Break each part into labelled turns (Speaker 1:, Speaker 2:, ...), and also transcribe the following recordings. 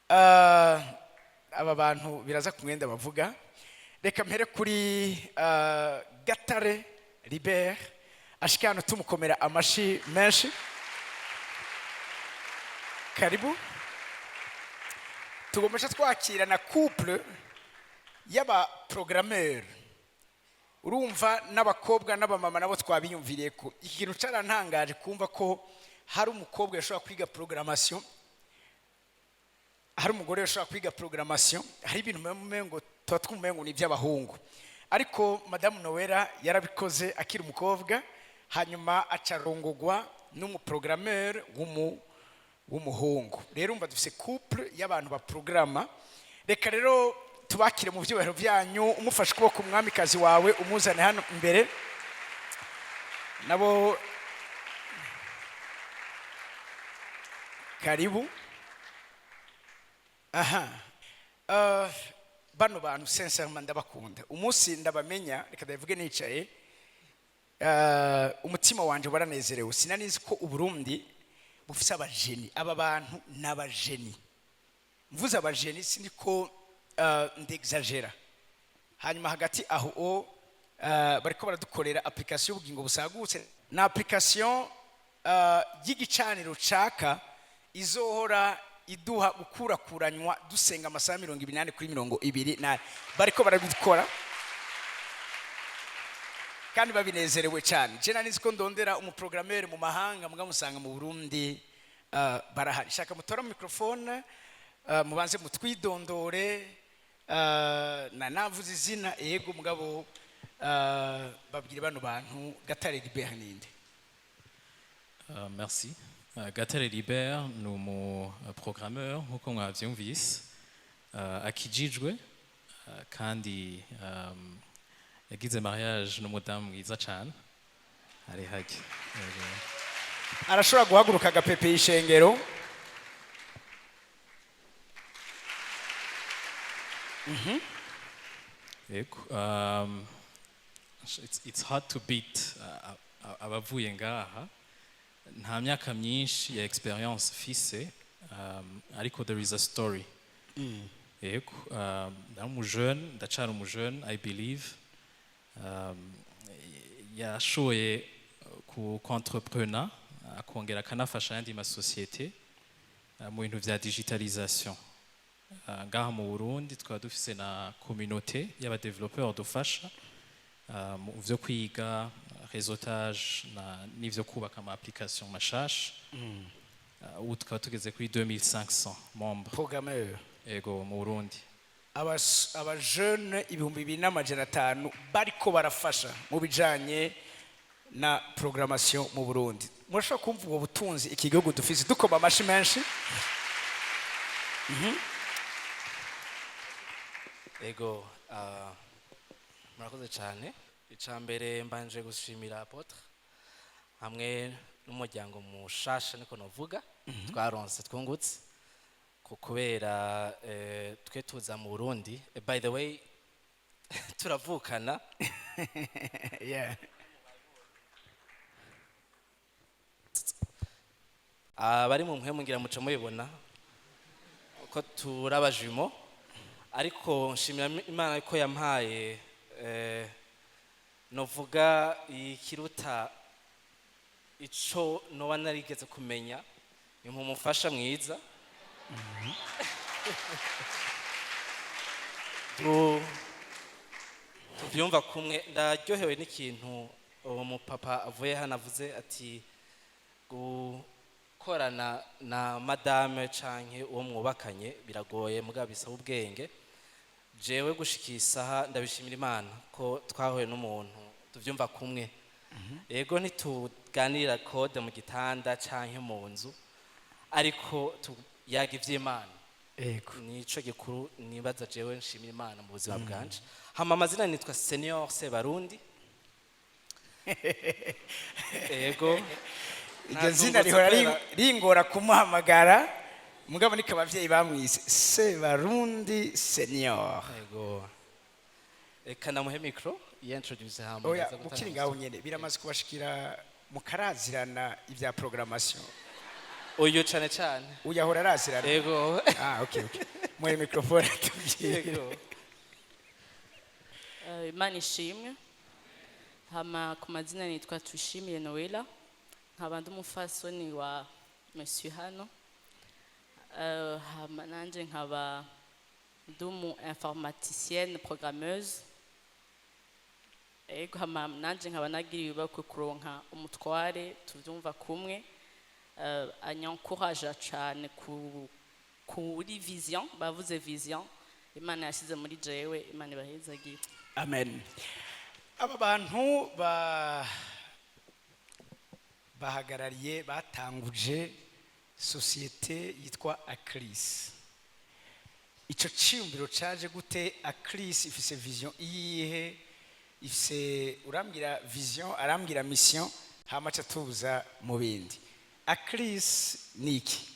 Speaker 1: Aba bantu biraza ku mwenda bavuga. Reka mpere kuri Gatare Libert, ashike hano tumukomera amashi menshi. Karibu. Tugomba twakira na couple y'abaprogrammeur. Urumva n'abakobwa n'abamama nabo twabiyumviriye ko iki kintu carantangaje, kumva ko hari umukobwa yashobora kwiga programmation, hari umugore ushobora kwiga programmation. Hari ibintu ngo tuba twumva ngo ni iby'abahungu, ariko Madamu Noella yarabikoze akiri umukobwa, hanyuma acarongogwa n'umuprogrammeur w'umuhungu. Rero umva, dufise couple y'abantu baprograma. Reka rero tubakire mu byubahiro byanyu. Umufashe ukuboko, umwamikazi wawe, umuzane hano imbere nabo. Karibu. Aha, bano bantu sincèrement ndabakunda. Umunsi ndabamenya, reka ndabivuge nicaye, umutima wanje waranezerewe. Sinari nzi ko Uburundi bufise abagénie. Aba bantu ni abagénie. Mvuze abagénie siniko ndexagera. Hanyuma hagati aho bariko baradukorera application y'ubugingo busagutse, na application y'igicaniro caka izohora iduha gukurakuranywa dusenga amasaha 24/24. Bariko barabikora kandi babinezerewe cyane. Je nari nzi ko ndondera umuprogrammeur mu mahanga, mugamusanga mu Burundi barahari. Shaka mutora microphone, mubanze mutwidondore. Na navuze izina, yego, mugabo babwire bano bantu Gatare Libert ninde.
Speaker 2: Merci. Gatare Libert ni umu programmeur nk'uko mwavyumvise, akijijwe, kandi yagize mariage n'umudamu mwiza cane ari hajya. Yego.
Speaker 1: Arashobora guhaguruka agapepe y'ishengero.
Speaker 2: Yego. It's hard to beat abavuye ngaha. Nta myaka myinshi ya experience fise, ariko there is a story. Yego, ndari umujeune, ndacari umujeune, I believe. Yashoboye ku entrepreneur, akongera akanafasha ayandi masosiyete mu bintu vya digitalisation. Ngaha mu Burundi tukaba dufise na communauté y'abadeveloppeur dufasha mu vyo kwiga réseautage na n'ivyo kubaka ama application mashasha. Ubu tukaba tugeze kuri 2500 membres.
Speaker 1: Programmeur.
Speaker 2: Ego, mu Burundi.
Speaker 1: Abajene 2500 bariko barafasha mu bijanye na programmation mu Burundi. Murashobora kumva ubwo butunzi iki gihugu dufise. Dukoma amashi menshi.
Speaker 3: Ego, murakoze cyane. Icya mbere, mbanje gushimira apôtre hamwe n'umuryango mushasha, niko novuga, twaronse, twungutse ku kubera twe tuza mu Burundi. By the way, turavukana. Abari mu mpwemu ngira muca mubibona ko turabajimo, ariko nshimira Imana ko yampaye novuga ikiruta ico noba narigeze kumenya, ni umufasha mwiza. Tuvyumva kumwe. Ndaryohewe n'ikintu uwo mupapa avuye hano avuze, ati gukorana na madame canke uwo mwubakanye biragoye, mugabo bisaba ubwenge. Jewe gushika isaha ndabishimira Imana ko twahuye n'umuntu tuvyumva kumwe. Yego, ntituganira code mu gitanda canke mu nzu, ariko tuyaga ivy'Imana. Nico gikuru nibaza jewe nshimira Imana mu buzima bwanje. Hama amazina nitwa Senior Sebarundi. Yego.
Speaker 1: Iryo zina rihora ringora kumuhamagara, mugabo niko abavyeyi bamwise, Sebarundi Senior.
Speaker 3: Yego, reka namuhe micro yintroduce, hama
Speaker 1: Oya.
Speaker 3: ndaza gutanga
Speaker 1: Ukiri ngaho nyene, biramaze kubashikira mukarazirana ibya programmation?
Speaker 3: Uyu cane cane.
Speaker 1: Uyu ahora arazirana?
Speaker 3: Yego.
Speaker 1: Ah, okay, muhe microphone atubwire.
Speaker 3: Yego.
Speaker 4: Imana ishimwe. Hama ku mazina nitwa Tushimiye Noela, nkaba ndi umufasoni wa monsieur hano. Hama nanje nkaba ndi umu informaticienne programmeuse. Ego, hama nanje nkaba nagiriwe ibakwe kuronka umutware tuvyumva kumwe, anyankuraja cane kuri vision bavuze, vision Imana yashyize muri jewe. Imana ibahezagire.
Speaker 1: Amen. Aba bantu bahagarariye, batanguje sosiyete yitwa Acris. Ico ciyumviro caje gute? Acris ifise vision iyihe? Ifise, urambwira vision, arambwira mission, hama ca tuza mu bindi. Acris ni iki?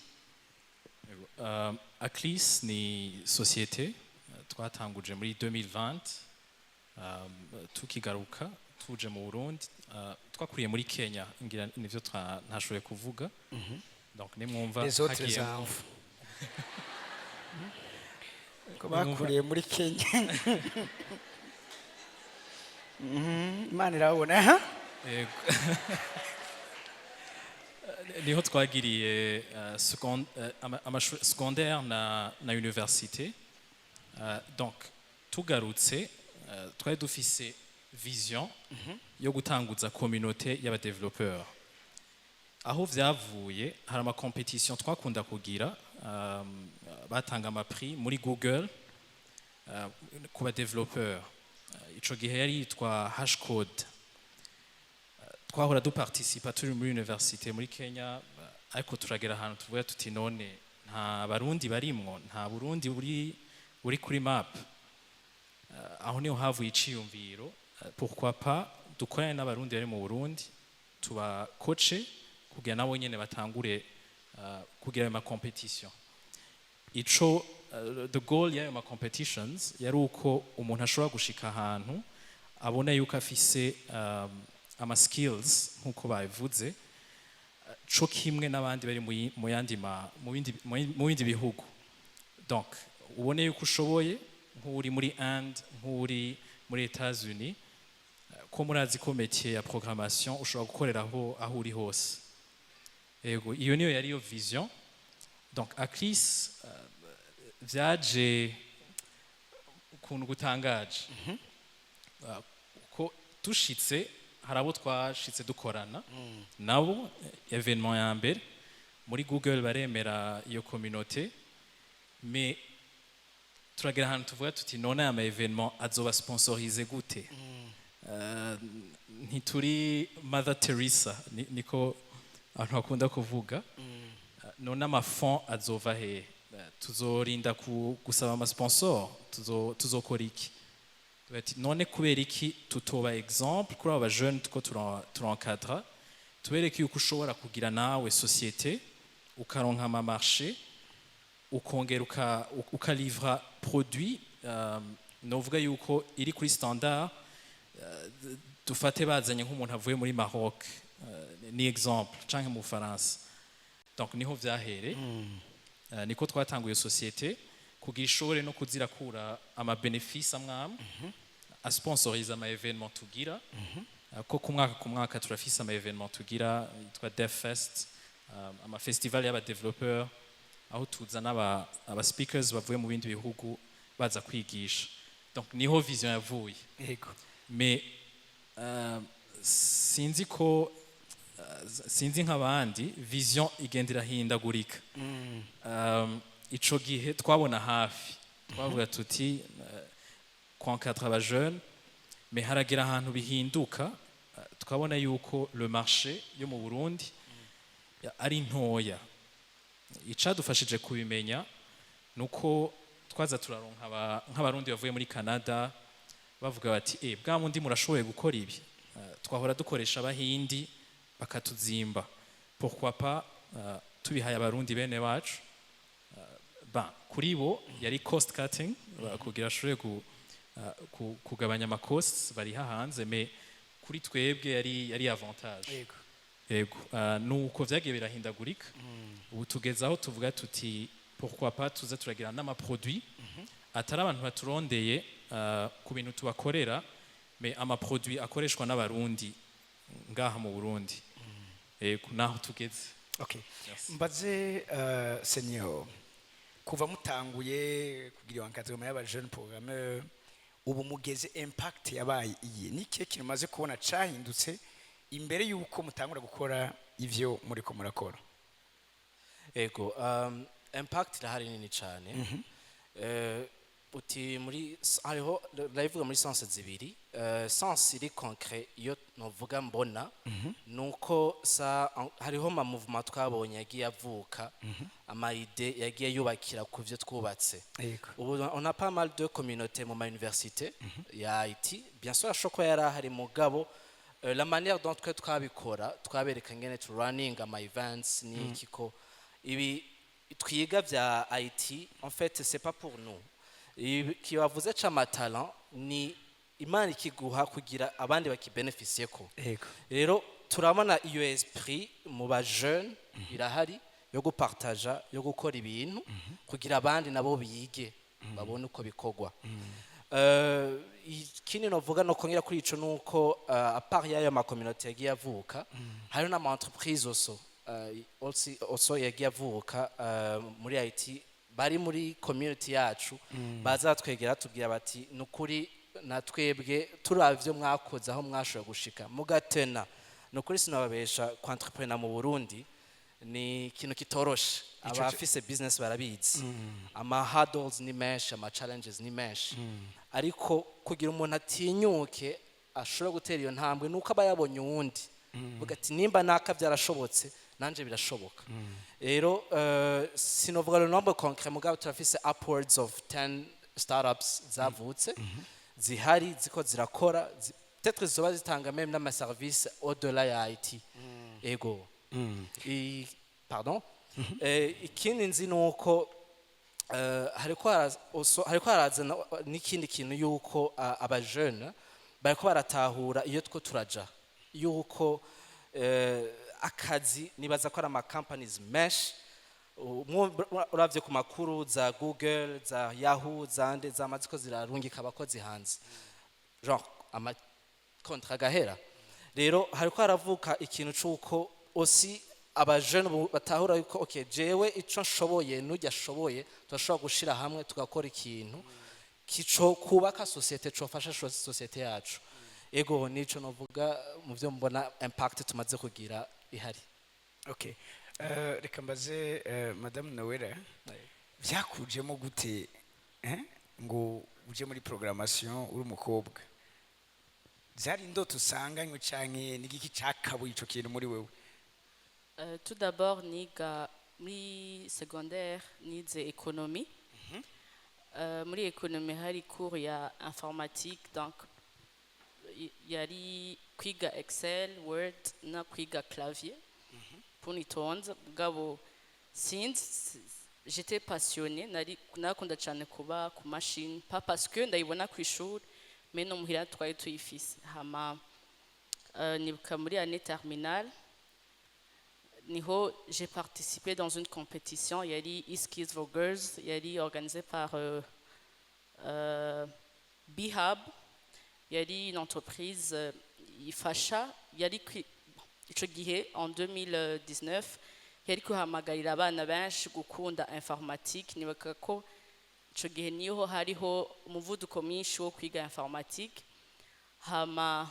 Speaker 2: Aclis ni société twatanguje muri 2020, tukigaruka tuje mu Burundi. Twakuriye muri Kenya, ngira nivyo ntashoboye kuvuga. Donc nimwumva
Speaker 1: Les autres
Speaker 2: hagiyemwo-
Speaker 1: enfants ko bakuriye muri Kenya. Imana irabona, aha.
Speaker 2: Yego. Niho twagiriye amashuri secondaire na université. Donc tugarutse, twari dufise vision yo gutanguza communauté y'aba développeurs. Aho vyavuye, hari ama compétition twakunda kugira, batanga ama prix muri Google ku ba développeurs. Ico gihe yari yitwa Hashcode. Twahora duparticipa turi muri université muri Kenya, ariko turagera ahantu tuvuga tuti: "None nta Barundi barimwo, nta Burundi buri kuri map." Aho niho havuye iciyumviro, pourquoi pas dukorane n'Abarundi bari mu Burundi, tubakoce kugira nabo nyene batangure kugira ayo ma compétition. Ico the goal y'ayo ma compétitions yari uko umuntu ashobora gushika ahantu abona yuko afise ama skills nkuko babivuze, co kimwe n'abandi bari mu yandi ma mu bindi bihugu. Donc ubone yuko ushoboye nk'uri muri Inde, nk'uri muri États-Unis, ko murazi ko métier ya programmation ushobora gukorera aho uri hose. Yego, iyo niyo yari yo vision. Donc Aclis vyaje ukuntu gutangaje. Ko dushitse, hari abo twashitse dukorana nabo, événement ya mbere muri Google baremera iyo communauté, mais turagera ahantu tuvuga tuti: "None aya ma événement azoba sponsorisé gute?" Ntituri Mother Teresa, niko abantu bakunda kuvuga. None ama fonds azova hehe? Tuzorinda gusaba ama sponsor? Tuzokora iki? Bati: "None kubera iki tutoba exemple kuri aba jeunes tuko turaencadra, tubereke yuko ushobora kugira nawe société, ukaronka ama marché, ukongera ukalivra produit, novuga yuko iri kuri standard, dufate bazanye nk'umuntu avuye muri Maroc, ni exemple, canke mu Faransa." Donc niho vyahere. Niko twatanguye société kugira ishobore no kuzirakura ama bénéfice amwe amwe asponsoriza ama événement tugira. Ko ku mwaka turafise ama événement tugira yitwa DevFest, ama festival y'aba développeurs, aho tuzana aba speakers bavuye mu bindi bihugu baza kwigisha. Donc niho vision yavuye. Mais sinzi ko sinzi nk'abandi, vision igenda irahindagurika. Ico gihe twabona hafi, twavuga tuti kwencadra aba jeune, mais haragira ahantu bihinduka, tukabona yuko le marché yo mu Burundi ari ntoya. Icadufashije kubimenya nuko twaza turaronka nk'Abarundi bavuye muri Canada bavuga bati: "Bwa mundi murashoboye gukora ibi. Twahora dukoresha Abahindi bakatuzimba, pourquoi pas tubihaye Abarundi bene bacu?" Ben, kuri bo yari cost cutting, kugira ashobore kugabanya ama costs bariha hanze, mais kuri twebwe yari avantage. Yego, nuko vyagiye birahindagurika. Ubu tugeze aho tuvuga tuti pourquoi pas tuza turagira n'amaproduit, atari abantu baturondeye ku bintu tubakorera, mais amaproduit akoreshwa n'Abarundi ngaha mu Burundi. Yego, naho tugeze.
Speaker 1: Okay.
Speaker 2: Merci.
Speaker 1: Mbaze senior, kuva mutanguye kugira encadrement y'aba jeune programmeur, ubu mugeze, impact yabaye iye? Ni ikihe kintu maze kubona cahindutse imbere y'uko mutangura gukora ivyo muriko murakora?
Speaker 3: Ego, impact irahari nini cyane. Uti muri hariho, ndabivuga muri sens zibiri. Sens iri concret, iyo novuga mbona, nuko sa hariho ama mouvement twabonye yagiye avuka, ama idées yagiye yubakira ku byo twubatse. Ubu on a pas mal de communautés mu ma université ya IT. Bien sûr ashobora kuba yari ahari, mugabo la manière dont twe twabikora, twabereka ngene tu running ama events n'iki, ko ibi twiga vya IT, en fait, c'est pas pour nous. Ibi kibavuze c'ama talent ni Imana ikiguha kugira abandi bakibeneficie ko. Rero turabona iyo esprit mu ba jeune irahari, yo gupartaja, yo gukora ibintu kugira abandi nabo bige, babone uko bikorwa. Ikindi novuga no kongera kuri ico nuko à part y'ayo ma communauté yagiye avuka, hariho n'ama entreprise also also yagiye avuka muri IT, bari muri community yacu, baza batwegera tubwira bati: "Nukuri na twebwe turavye ivyo mwakoze, aho mwashoboye gushika mugatena, nukuri sinababesha, ku entrepreneur mu Burundi ni ikintu kitoroshe." Abafise business barabizi, ama hurdles ni menshi, ama challenges ni menshi, ariko kugira umuntu atinyuke ashobora gutera iyo ntambwe nuko aba yabonye uwundi, vuga ati: "Nimba naka byarashobotse, nanje birashoboka." Rero sinovuga le nombre concret, mugabo turafise upwards of 10 startups zavutse, zihari, ziko zirakora, peut-être zizoba zitanga même n'ama service au-delà ya IT. Ego. Pardon. Ikindi nzi nuko hariko harazana n'ikindi kintu yuko aba jeune bariko baratahura iyo two turaja, yuko akazi, nibaza ko ari ama companies menshi. Uravye ku makuru za Google, za Yahoo, zande zamaze ko zirarungika abakozi hanze, genre ama contrat agahera. Rero hariko haravuka ikintu c'uko aussi aba jeune batahura yuko okay, jewe ico nshoboye n'ujya ashoboye, turashobora gushira hamwe tugakora ikintu kico kubaka société, cofasha société yacu. Ego, nico novuga mu byo mbona impact tumaze kugira ihari.
Speaker 1: Okay. Reka mbaze Madame Noella, byakujemo gute ngo uje muri programmation uri umukobwa? Byari indoto usanganywe canke n'igiki cakabuye ico kintu muri wewe?
Speaker 4: Tout d'abord, niga muri secondaire, nize économie. Muri économie hari cours ya informatique, donc yari kwiga Excel, Word na kwiga clavier punitonze. Mugabo sinzi, j'étais passionnée, nari nakunda cyane kuba ku machine, pas parce que ndayibona ku ishuri, mais no muhira twari tuyifise. Hama nibuka muri année terminale niho j'ai participé dans une compétition yari e-skills for girls, yari organisée par B-Hub, yari une entreprise ifasha, yari ico gihe en 2019 yari kuhamagarira abana benshi gukunda informatique. Nibuka ko ico gihe niho hariho umuvuduko mwinshi wo kwiga informatique. Hama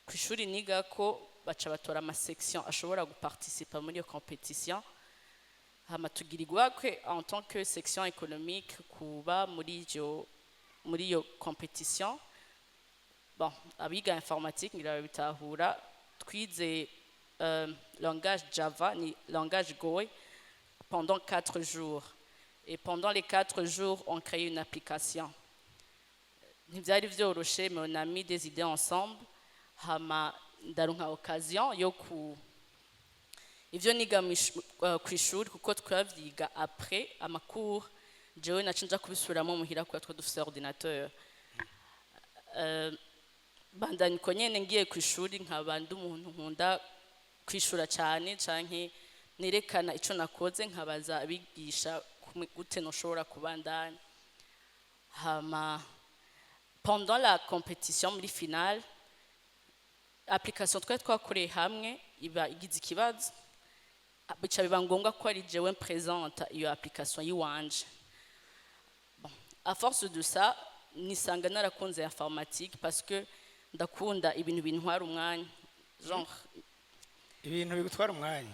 Speaker 4: ku ishuri niga ko baca batora ama section ashobora guparticipa muri iyo compétition. Hama tugirirwa kwe en tant que section économique kuba muri iyo compétition. Bon, abiga informatique ngira babitahura. Twize langage Java ni langage Go pendant 4 jours, et pendant les 4 jours on crée une application. Ntibyari vyoroshe, mais on a mis des idées ensemble. Hama ndaronka occasion yo ku ivyo niga ku ishuri, kuko twavyiga après ama cours, jewe naca nja kubisubiramo muhira kubera twa dufise ordinateur. Bandanya uko nyene, ngiye ku ishuri nkaba ndi umuntu nkunda Kwishura cyane canke nerekana ico nakoze, nkabaza abigisha gute noshobora kubandanya. Hama pendant la compétition, muri finale, application twari twakoreye hamwe iba igize ikibazo, bica biba ngombwa ko ari jewe présente iyo application yiwanje. Bon, à force de ça, nisanga narakunze informatique parce que ndakunda ibintu bintwara umwanya, genre.
Speaker 1: Ibintu bigutwara umwanya.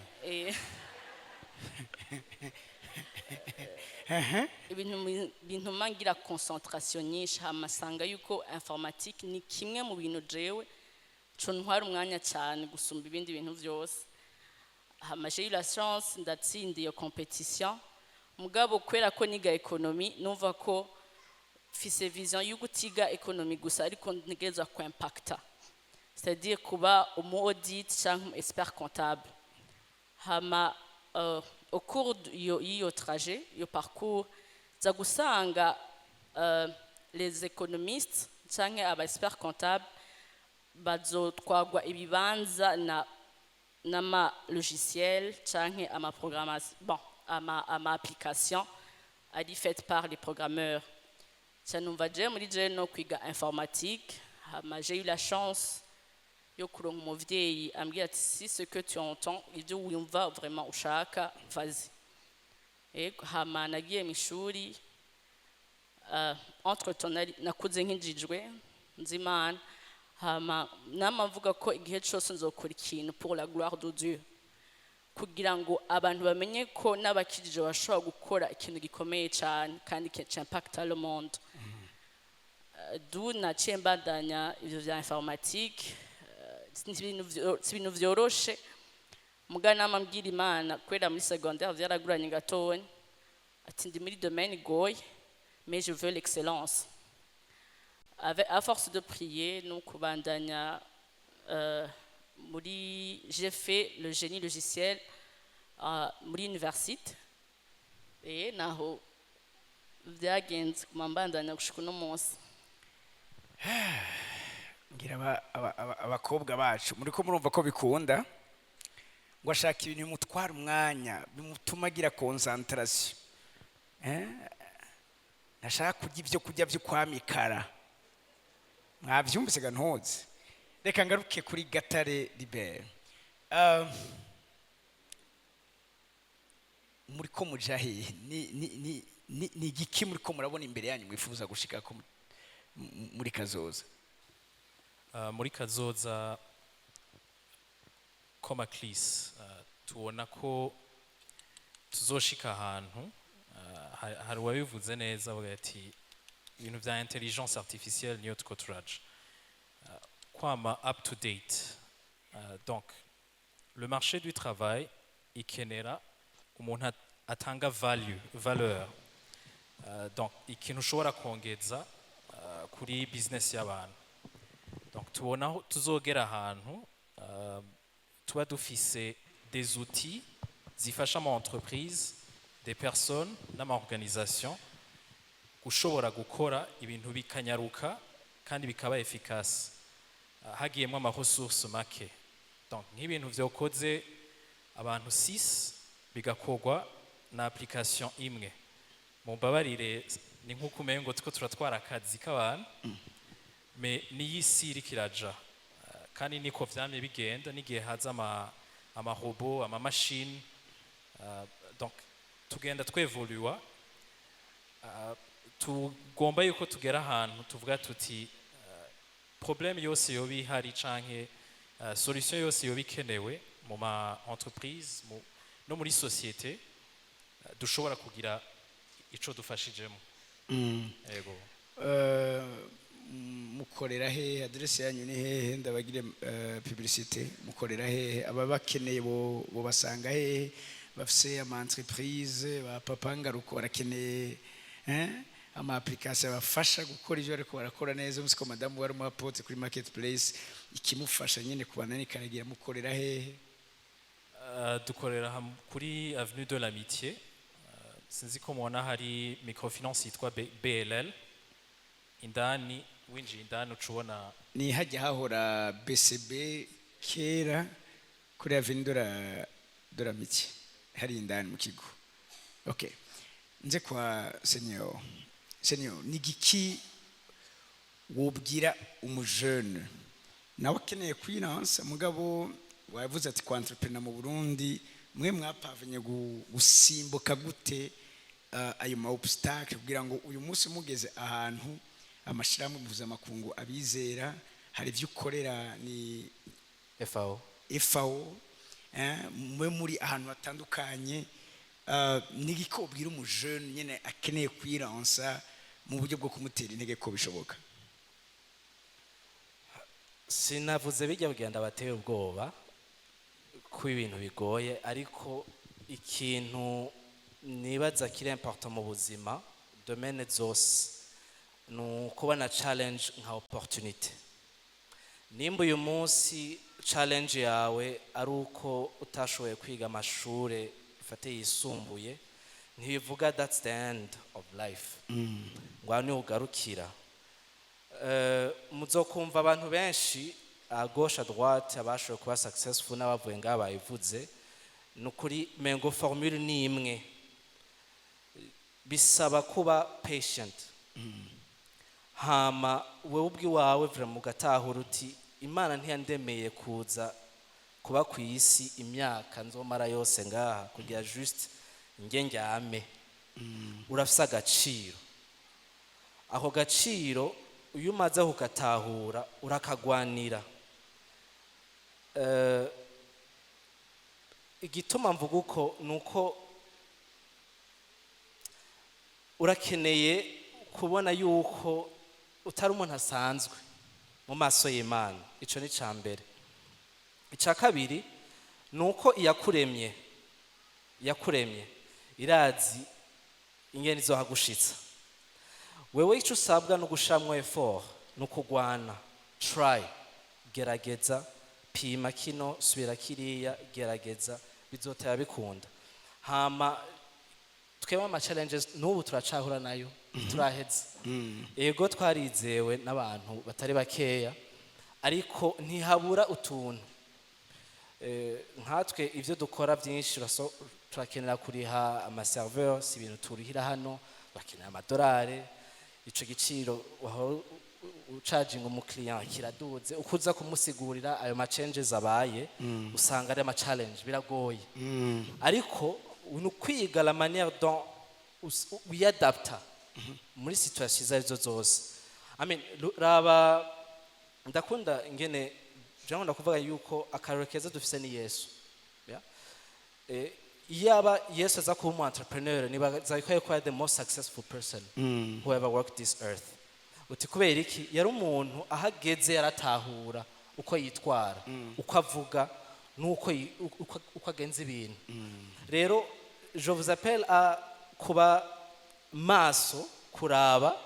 Speaker 4: Ibintu bintuma ngira concentration nyinshi. Hama sanga yuko informatique ni kimwe mu bintu jewe co ntwara umwanya cyane gusumba ibindi bintu vyose. Hama j'ai eu la chance, ndatsinda iyo compétition. Mugabo kubera ko niga économie, numva ko mfise vision yo gutiga économie gusa, ariko ntegerezwa ku impacta, c'est-à-dire kuba umu audit cyangwa umu expert comptable. Hama au cours y'iyo trajet, iyo parcours, za gusanga les économistes canke aba expert comptable bazotwagwa ibibanza na n'ama logiciel canke ama programmation, bon, ama application ari faite par les programmeurs. Ca numva je muri je no kwiga informatique. Hama j'ai eu la chance yo kuronka umuvyeyi ambwira ati: "Si ce que tu entends, ibyo wumva vraiment ushaka, vas-y." Ego, hama nagiye mu ishuri. Entre temps nakuze nkijijwe, nzi Imana. Hama nama mvuga ko igihe cyose nzokora ikintu pour la gloire de Dieu, kugira ngo abantu bamenye ko n'abakijije bashobora gukora ikintu gikomeye cyane kandi c'impacta le monde. Du naciye mbandanya ivyo vya informatique. Si ibintu vyoroshe, muga nama mbwira Imana, kubera muri secondaire vyaraguranye gatonya, ati ndi muri domaine igoye, mais je veux l'excellence. Avec, à force de prier no kubandanya, muri j'ai fait le génie logiciel muri université, et naho vyagenze kuma mbandanya gushika uno munsi.
Speaker 1: Ngira abakobwa bacu muri ko murumva ko bikunda, ngo ashaka ibintu bimutwara umwanya, bimutuma agira concentration, eh? Ntashaka kurya ibyo kurya byo kwamikara. Mwabyumvise ga ntuzi. Reka ngaruke kuri Gatare Libere. Muri ko muja hehe? Ni igiki muri ko murabona imbere yanyu mwifuza gushika ko muri kazoza?
Speaker 2: Muri kazoza, Comaclis, tubona ko tuzoshika ahantu, hari uwabivuze neza avuga ati ibintu vya intelligence artificielle niyo tuko turaja. Kwama up to date. Donc le marché du travail ikenera umuntu atanga value, valeur. Donc ikintu ushobora kongeza kuri business y'abantu. Donc tubona aho tuzogera, ahantu tuba dufise des outils zifasha ama entreprise, des personnes n'ama organisation gushobora gukora ibintu bikanyaruka kandi bikaba efficace, hagiyemwo ama ressources make. Donc nk'ibintu vyokoze abantu 6 bigakorwa na application imwe. Mumbabarire, ni nk'uko umengo turiko turatwara akazi k'abantu, mais niyi si iriko iraja. Kandi niko vyamye bigenda n'igihe haza ama robot, ama machine. Donc tugenda twevoluwa. Tugomba yuko tugera ahantu tuvuga tuti problème yose yoba ihari canke solution yose yoba ikenewe mu ma entreprise no muri société, dushobora kugira ico dufashijemo. Yego.
Speaker 1: Mukorera hehe? Adresse yanyu ni hehe? Ndabagire publicité. Mukorera hehe? Aba bakeneye bo basanga hehe? Bafise ama entreprise, ba papa ngaruko barakeneye ama application abafasha gukora ivyo ariko barakora neza. Umunsi ko madamu wari umuapote kuri marketplace ikimufasha nyene kubana nikaragira. Mukorera hehe?
Speaker 2: Dukorera kuri avenue de l'Amitié. Sinzi ko mubona hari microfinance yitwa BLL. Indani, winjiye indani uca ubona.
Speaker 1: Ni hajya hahora BCB kera. Kuri avenue de l'Amitié, hari indani mu kigo. Okay, nze kwa senior. Senior, ni giki wobwira umujene nawe akeneye kwiransa? Mugabo wavuze ati kwa entrepreneur mu Burundi, mwe mwapavanye gusimbuka gute ayo ma obstacle kugira ngo uyu munsi mugeze ahantu amashirahamwe mpuzamakungu abizera, hari ibyo ukorera ni
Speaker 3: FAO.
Speaker 1: FAO, mwe muri ahantu hatandukanye, ni igiki wobwira umujene nyene akeneye kwiransa mu buryo bwo kumutera intege ko bishoboka?
Speaker 3: Sinavuze bijya kugenda bateye ubwoba ko ibintu bigoye, ariko ikintu nibaza kiri important mu buzima, domaine zose, ni ukubona challenge nka opportunity. Nimba uyu munsi challenge yawe ari uko utashoboye kwiga amashure ifate yisumbuye, ntibivuga that's the end of life, ngo aho niho ugarukira. Muzokumva abantu benshi à gauche, à droite, abashoboye kuba successful n'abavuye ngaha babivuze. Ni ukuri mengo formule ni imwe: bisaba kuba patient, hama wewe ubwiwawe vraiment ugatahura uti: "Imana ntiyandemeye kuza kuba ku isi imyaka nzomara yose ngaha kugira juste nge ndyame." Urafise agaciro. Ako gaciro iyo umaze kugatahura urakagwanira. Igituma mvuga uko ni uko urakeneye kubona yuko utari umuntu asanzwe mu maso y'Imana. Icyo ni icya mbere. Icya kabiri ni uko iyakuremye irazi ingene izohagushitsa. Wewe icyo usabwa ni ugushiramwo effort, ni ukugwana, try, gerageza, pima kino, subira kiriya, gerageza, bizotera bikunda. Hama twebwe ama challenges n'ubu turacahura nayo, turaheze. Ego, twarizewe n'abantu batari bakeya, ariko ntihabura utuntu. Nkatwe ibyo dukora byinshi turakenera kuriha amaserveur, si ibintu turihira hano, bakenera amadolari. Ico giciro wahora ucharginga umukiriya kiraduze. Uko uza kumusigurira ayo ma changes abaye, usanga ari ama challenge, biragoye. Ariko ni ukwiga la manière dont wiyadapta muri situation izo arizo zose. I mean, raba, ndakunda ingene jean ndakuvuga yuko akarorero keza dufise ni Yesu. Yeah? Iyaba Yesu aza kuba umu entrepreneur, niba ko yari the most successful person who ever worked this earth. Uti kubera iki? Yari umuntu ahageze yaratahura uko yitwara, uko avuga n'uko uko agenza ibintu. Rero je vous appelle à kuba maso, kuraba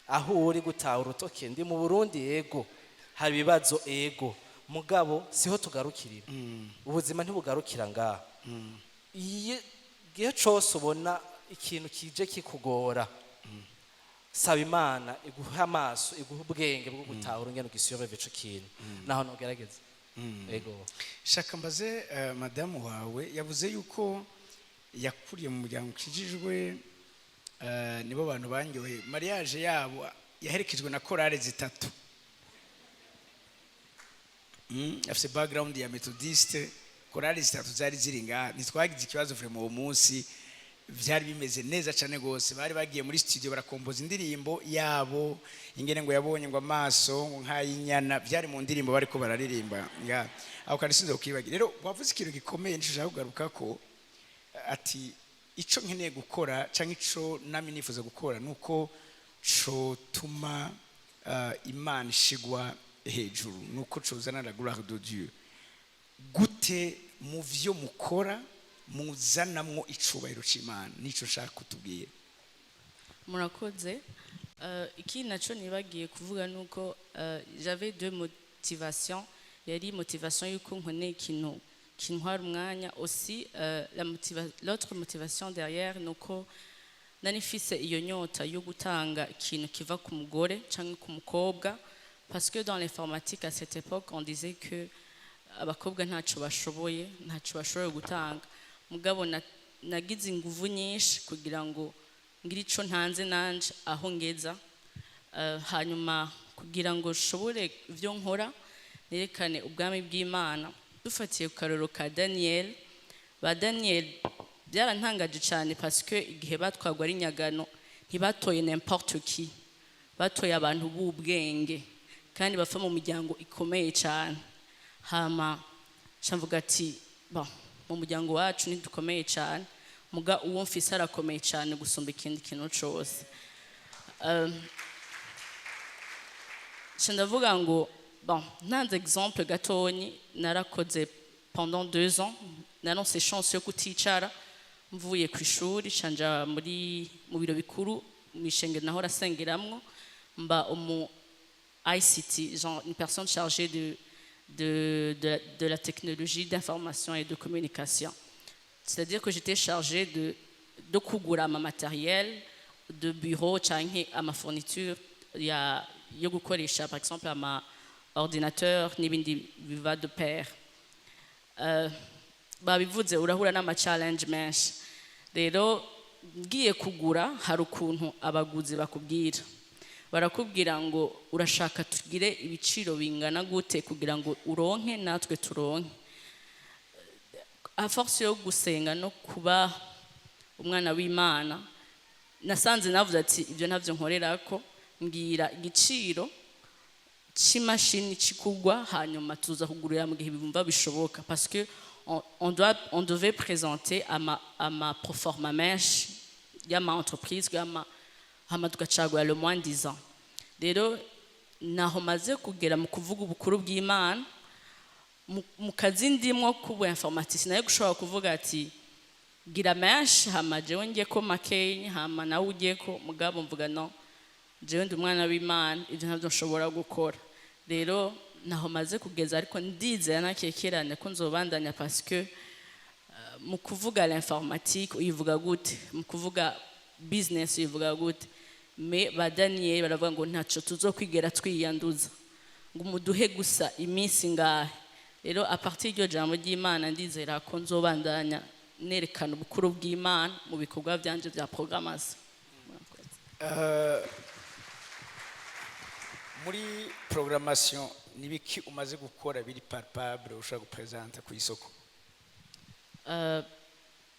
Speaker 3: aho uri, gutahura utoke: ndi mu Burundi, yego hari ibibazo, ego, mugabo siho tugarukirira. Ubuzima ntibugarukira ngaha. Iyo igihe cose ubona ikintu kije kikugora, saba Imana iguhe amaso, iguhe ubwenge bwo gutahura ingene ugisurvive ico kintu, naho nugerageza. Ego.
Speaker 1: Shaka mbaze madamu wawe, yavuze yuko yakuriye mu muryango ukijijwe, nibo bantu banyoye. Mariage yabo yaherekejwe na korale zitatu. Afise background ya methodiste, korale zitatu zari ziri ngaha. Ntitwagize ikibazo vraiment. Uwo munsi vyari bimeze neza cyane gose. Bari bagiye muri studio, barakompoza indirimbo yabo, ingene ngo yabonye ngo amaso ngo nk'ay'inyana, byari mu ndirimbo bariko bararirimba nga aho. Kandi sinzi kukibagira. Rero wavuze ikintu gikomeye nshaka kugaruka ko, ati ico nkeneye gukora canke ico nami nifuza gukora nuko cotuma Imana ishigwa hejuru, nuko cozana la gloire de Dieu. Gute mu vyo mukora muzanamwo icubahiro c'Imana? Nico nshaka kutubwira.
Speaker 4: Murakoze. Ikindi naco nibagiye kuvuga nuko j'avais deux motivations. Yari motivation yuko nkeneye ikintu kintwara umwanya aussi. L'autre motivation derrière nuko nari mfise iyo nyota yo gutanga ikintu kiva ku mugore canke ku mukobwa, parce que dans l'informatique à cette époque on disait que Abakobwa ntacyo bashoboye gutanga, mugabo nagize inguvu nyinshi kugira ngo ngire ico ntanze nanje aho ngeza. Hanyuma kugira ngo nshobore ibyo nkora, nerekane ubwami bw'Imana. Dufatiye ku karoro ka Daniel, ba Daniel byarantangaje cyane, parce que igihe batwagwa ari nyagano ntibatoye n'importe qui, batoye abantu b'ubwenge kandi bava mu miryango ikomeye cyane. Hama mvuga ati: "Bon, mu muryango wacu ntidukomeye cyane, muga uwo mfise arakomeye cyane gusumba ikindi kintu cyose." Nca ndavuga ngo bon, ntanze exemple gatonyi, narakoze pendant 2 ans, naronse chance yo kuticara. Mvuye ku ishuri canja muri mu biro bikuru mu ishengero naho rasengeramwo, mba umu ICT, genre une personne chargée de la technologie d'information et de communication. C'est-à-dire que j'étais chargée de kugura ama matériel de bureau canke ama fourniture ya yo gukoresha, par exemple ama ordinateur n'ibindi biva de pair. Babivuze, urahura n'ama challenge menshi. Rero ngiye kugura, hari ukuntu abaguzi bakubwira, barakubwira ngo: "Urashaka tugire ibiciro bingana gute kugira ngo uronke natwe turonke?" À force yo gusenga no kuba umwana w'Imana, nasanze navuze ati: "Ibyo ntabyo nkorera ko, mbwira igiciro c'imashini cikugwa, hanyuma tuza kugurira mu gihe bumva bishoboka", parce que on devait présenter ama proforma menshi y'ama entreprise y'ama, hama tugacagura le moins 10 ans. Rero naho maze kugera mu kuvuga ubukuru bw'Imana mu kazi ndimwo kubu informaticien, nayo gushobora kuvuga ati: "Gira menshi, hama jewe ngiye ko makeyi, hama nawe ugiye ko." Mugabo mvuga: "No, jewe ndi umwana w'Imana, ibyo ntabyo nshobora gukora." Rero naho maze kugeza, ariko ndizera nakekerane ko nzobandanya, parce que mu kuvuga l'informatique uyivuga gute, mu kuvuga business uyivuga gute? Mais ba Daniel baravuga ngo ntaco tuzokwigera twiyanduza, ngo muduhe gusa iminsi ngahe. Rero à partir y'iryo jambo ry'Imana, ndizera ko nzobandanya nerekana ubukuru bw'Imana mu bikorwa byanje bya programmation.
Speaker 1: Muri programmation ni biki umaze gukora biri palpable ushobora gupresenta ku isoko?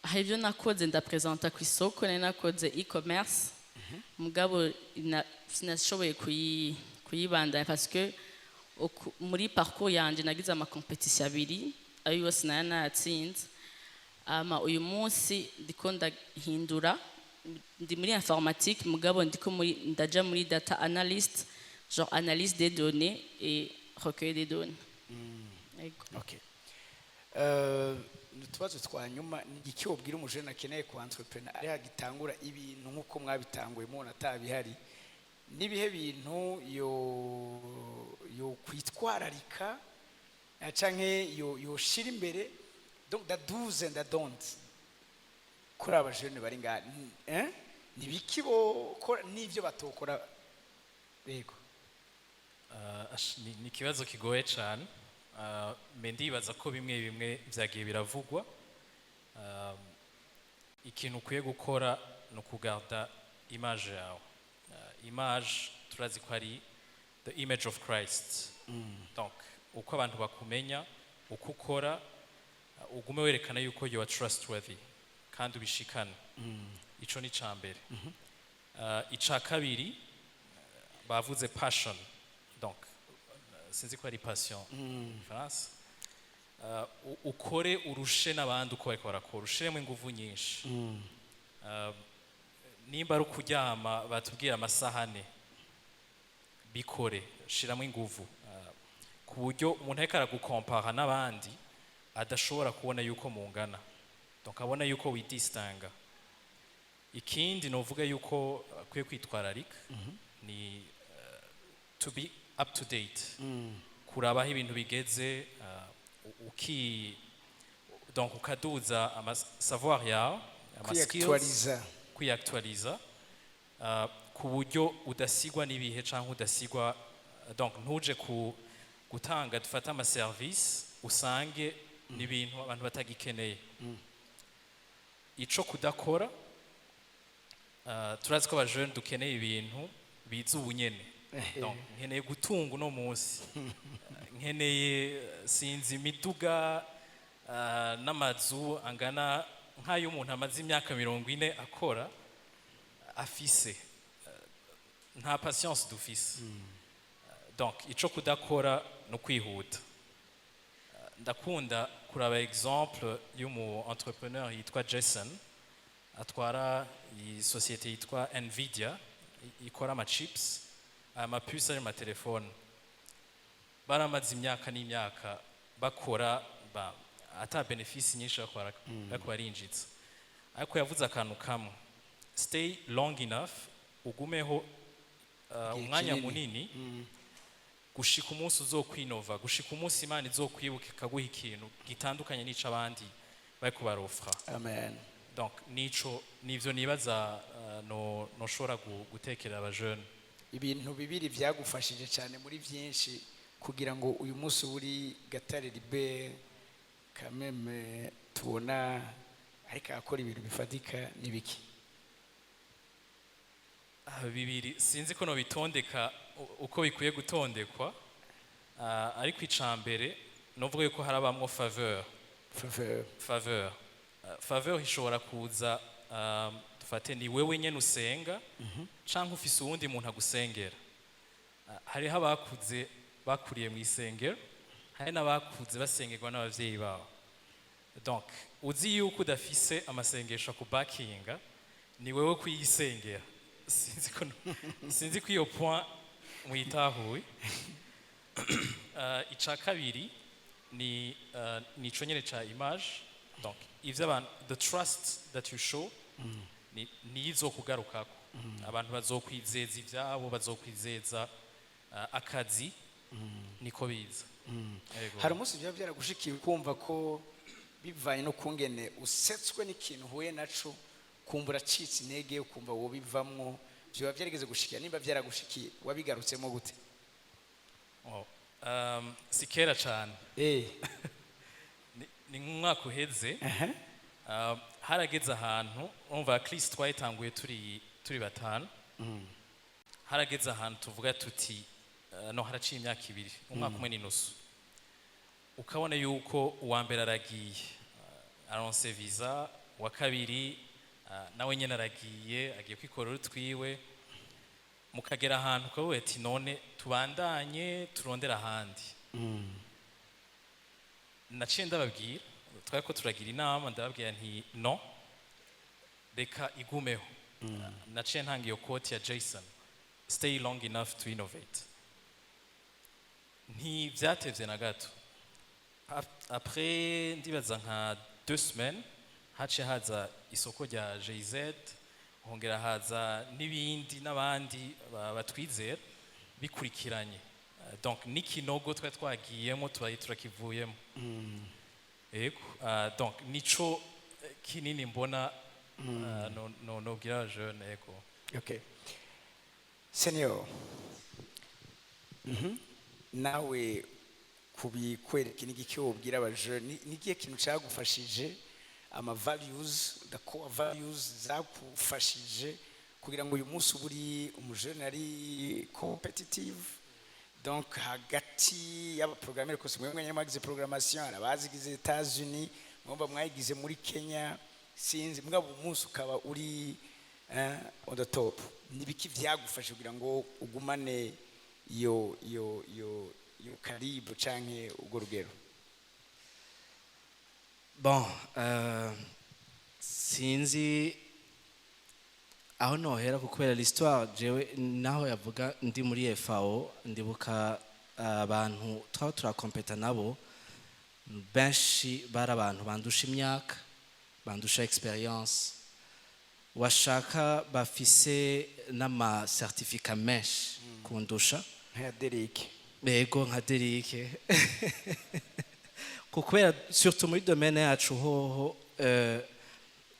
Speaker 4: Hari ibyo nakoze ndapresenta ku isoko. Nari nakoze e-commerce, mugabo sinashoboye kuyibandanya parce que muri parcours yanje nagize ama compétition abiri, ayo yose naya nayatsinze. Ama uyu munsi ndiko ndahindura, ndi muri informatique, mugabo ndiko muri ndaja muri data analyst, genre analyse des données et recueil des données. Yego.
Speaker 1: Okay. Utubazo twa nyuma: ni iki wobwira umujene akeneye ku entrepreneur ari hagitangura ibintu nk'uko mwabitanguye mubona atabihari? N'ibihe bintu yo kwitwararika canke yo yoshira imbere, donc the do's and the don'ts kuri aba jeunes bari ngaha? Eh? Ni biki bokora n'ivyo batokora? Yego.
Speaker 2: Ni ikibazo kigoye cyane. Mais ndibaza ko bimwe bimwe vyagiye biravugwa. Ikintu ukwiye gukora ni ukugarda image yawe. Image turazi ko ari the image of Christ, donc uko abantu bakumenya, uko ukora, ugume werekana yuko you are trustworthy kandi ubishikane. Ico ni ica mbere. Ica kabiri, bavuze passion, donc sinzi ko ari passion France. Ukore urushe n'abandi uko bariko barakora, ushiremo inguvu nyinshi. Nimba ari ukuryama batubwira amasaha 4, bikore, shiramo inguvu, ku buryo umuntu ariko aragukompara n'abandi adashobora kubona yuko mungana, donc abona yuko widistinga. Ikindi novuga yuko akwiye kwitwararika ni to be up to date, kuraba aho ibintu bigeze, uki donc ukaduza ama savoir yawe, ama skills,
Speaker 1: Kwiyaktualiza.
Speaker 2: Kwiyaktualiza, ku buryo udasigwa n'ibihe canke udasigwa, donc ntuje ku gutanga dufate ama service. Usange ni ibintu abantu batagikeneye. Ico kudakora, turazi ko abajene dukeneye ibintu biza ubunyene. Donc, nkeneye gutunga uno munsi, nkeneye sinzi, imiduga n'amazu angana nk'ay'umuntu amaze imyaka 40 akora afise. Nta patience dufise. Donc ico kudakora no kwihuta. Ndakunda kuraba exemple y'umu entrepreneur yitwa Jason, atwara iyi société yitwa Nvidia, ikora ama chips, aya mapuce ari mu matelefone. Baramaze imyaka n'imyaka bakora ata bénéfice nyinshi bariko barinjiza, ariko yavuze akantu kamwe: "Stay long enough", ugumeho
Speaker 1: igihe
Speaker 2: umwanya
Speaker 1: kinini.
Speaker 2: munini, gushika umunsi uzokwinova, gushika umunsi Imana izokwibuka ikaguha ikintu gitandukanye n'ico abandi bariko barofra.
Speaker 1: Amen.
Speaker 2: Donc nico, nivyo nibaza no noshobora gutekerera abajene.
Speaker 1: Ibintu bibiri byagufashije cyane muri byinshi kugira ngo uyu munsi uri Gatare Libe kameme tubona ariko akora ibintu bifatika n'ibiki?
Speaker 2: Ah, bibiri, sinzi ko nobitondeka uko bikwiye gutondekwa. Ariko ica mbere novuga yuko harabamwo faveur.
Speaker 1: Faveur.
Speaker 2: Faveur. Faveur ishobora kuza, dufate ni wewe nyene usenga canke ufise uwundi muntu agusengera. Hariho abakuze bakuriye mu isengero, hari n'abakuze basengerwa n'abavyeyi babo. Donc uzi yuko udafise amasengesho akubakinga, ni wewe kuyisengera. Sinzi ko iyo point muyitahuye. Ica kabiri ni nico nyene ca image. Donc ivyo abantu, the trust that you show, ni niyo izokugarukako. Abantu bazokwizeza ivyabo, bazokwizeza akazi, niko biza. Yego.
Speaker 1: Hari umunsi byaba byaragushikiye kumva ko bivanye no kungene usetswe n'ikintu uhuye naco, kumva uracitse intege, ukumva wobivamwo? Byaba byarigeze gushikira? Nimba byaragushikiye, wabigarutsemo gute?
Speaker 2: Oh, si kera cane. Ni nk'umwaka uheze. Harageze ahantu, urumva Chris, twayitanguye turi batanu. Harageze ahantu tuvuga tuti no haraciye imyaka 2, umwaka umwe n'inusu, ukabona yuko uwa mbere aragiye, aronse visa, uwa kabiri nawe nyene aragiye, agiye kwikorera utwiwe. Mukagera ahantu ukavuga ati: "None tubandanye, turondera ahandi?" Naciye ndababwira, twari ko turagira inama, ndababwira nti: "No, reka igumeho." Naciye ntanga iyo quote ya Jason: "Stay long enough to innovate." Ntibyatevye na gato. Après ndibaza nka 2 semaines, haciye haza isoko rya GIZ, hongera haza n'ibindi n'abandi batwizera bikurikiranye. Donc n'ikinogo twari twagiyemo tubaye turakivuyemo. Yego, donc nico kinini mbona no nobwira jeune, yego.
Speaker 1: Okay, senior. Nawe kubikwereka, ni igiki wobwira abajene? Ni igihe kintu cyagufashije, ama values, the core values zakufashije kugira ngo uyu munsi uba uri umujene ari competitive, donc hagati y'abaprogrammeur kose? Mwe mwenye mwagize programmation, hari abazigize Etats-Unis, mwumva mwayigize muri Kenya, sinzi, mugabo umunsi ukaba uri on the top. Ni biki vyagufasha kugira ngo ugumane iyo karibu canke urwo rugero?
Speaker 3: Bon, sinzi aho nohera kubera l'histoire. Jewe naho yavuga ndi muri FAO, ndibuka abantu twaba turakompeta nabo, benshi bari abantu bandusha imyaka, bandusha expérience, washaka bafise n'ama certificat menshi kundusha.
Speaker 1: Nka Derek.
Speaker 3: Bego, nka Derike. Kubera surtout muri domaine yacu hoho,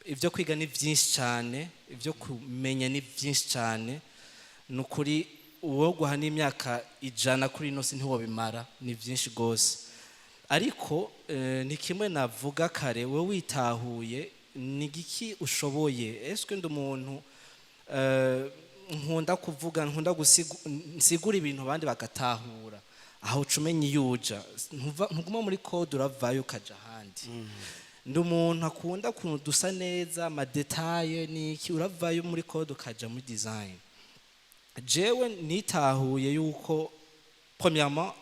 Speaker 3: ibyo kwiga ni byinshi cyane, ibyo kumenya ni byinshi cyane. Ni ukuri, uwo guha n'imyaka 100 kuri ino si ntiwobimara, ni byinshi rwose. Ariko ni kimwe navuga kare, wowe witahuye ni giki ushoboye. Eske ndi umuntu nkunda kuvuga, nkunda nsigura ibintu abandi bagatahura? Aho uca umenya iyo uja. Ntuguma muri code, uravayo ukaja ahandi. Ndi umuntu akunda ukuntu dusa neza, ama détails niki? Uravayo muri code ukaja muri design. Jewe nitahuye yuko premièrement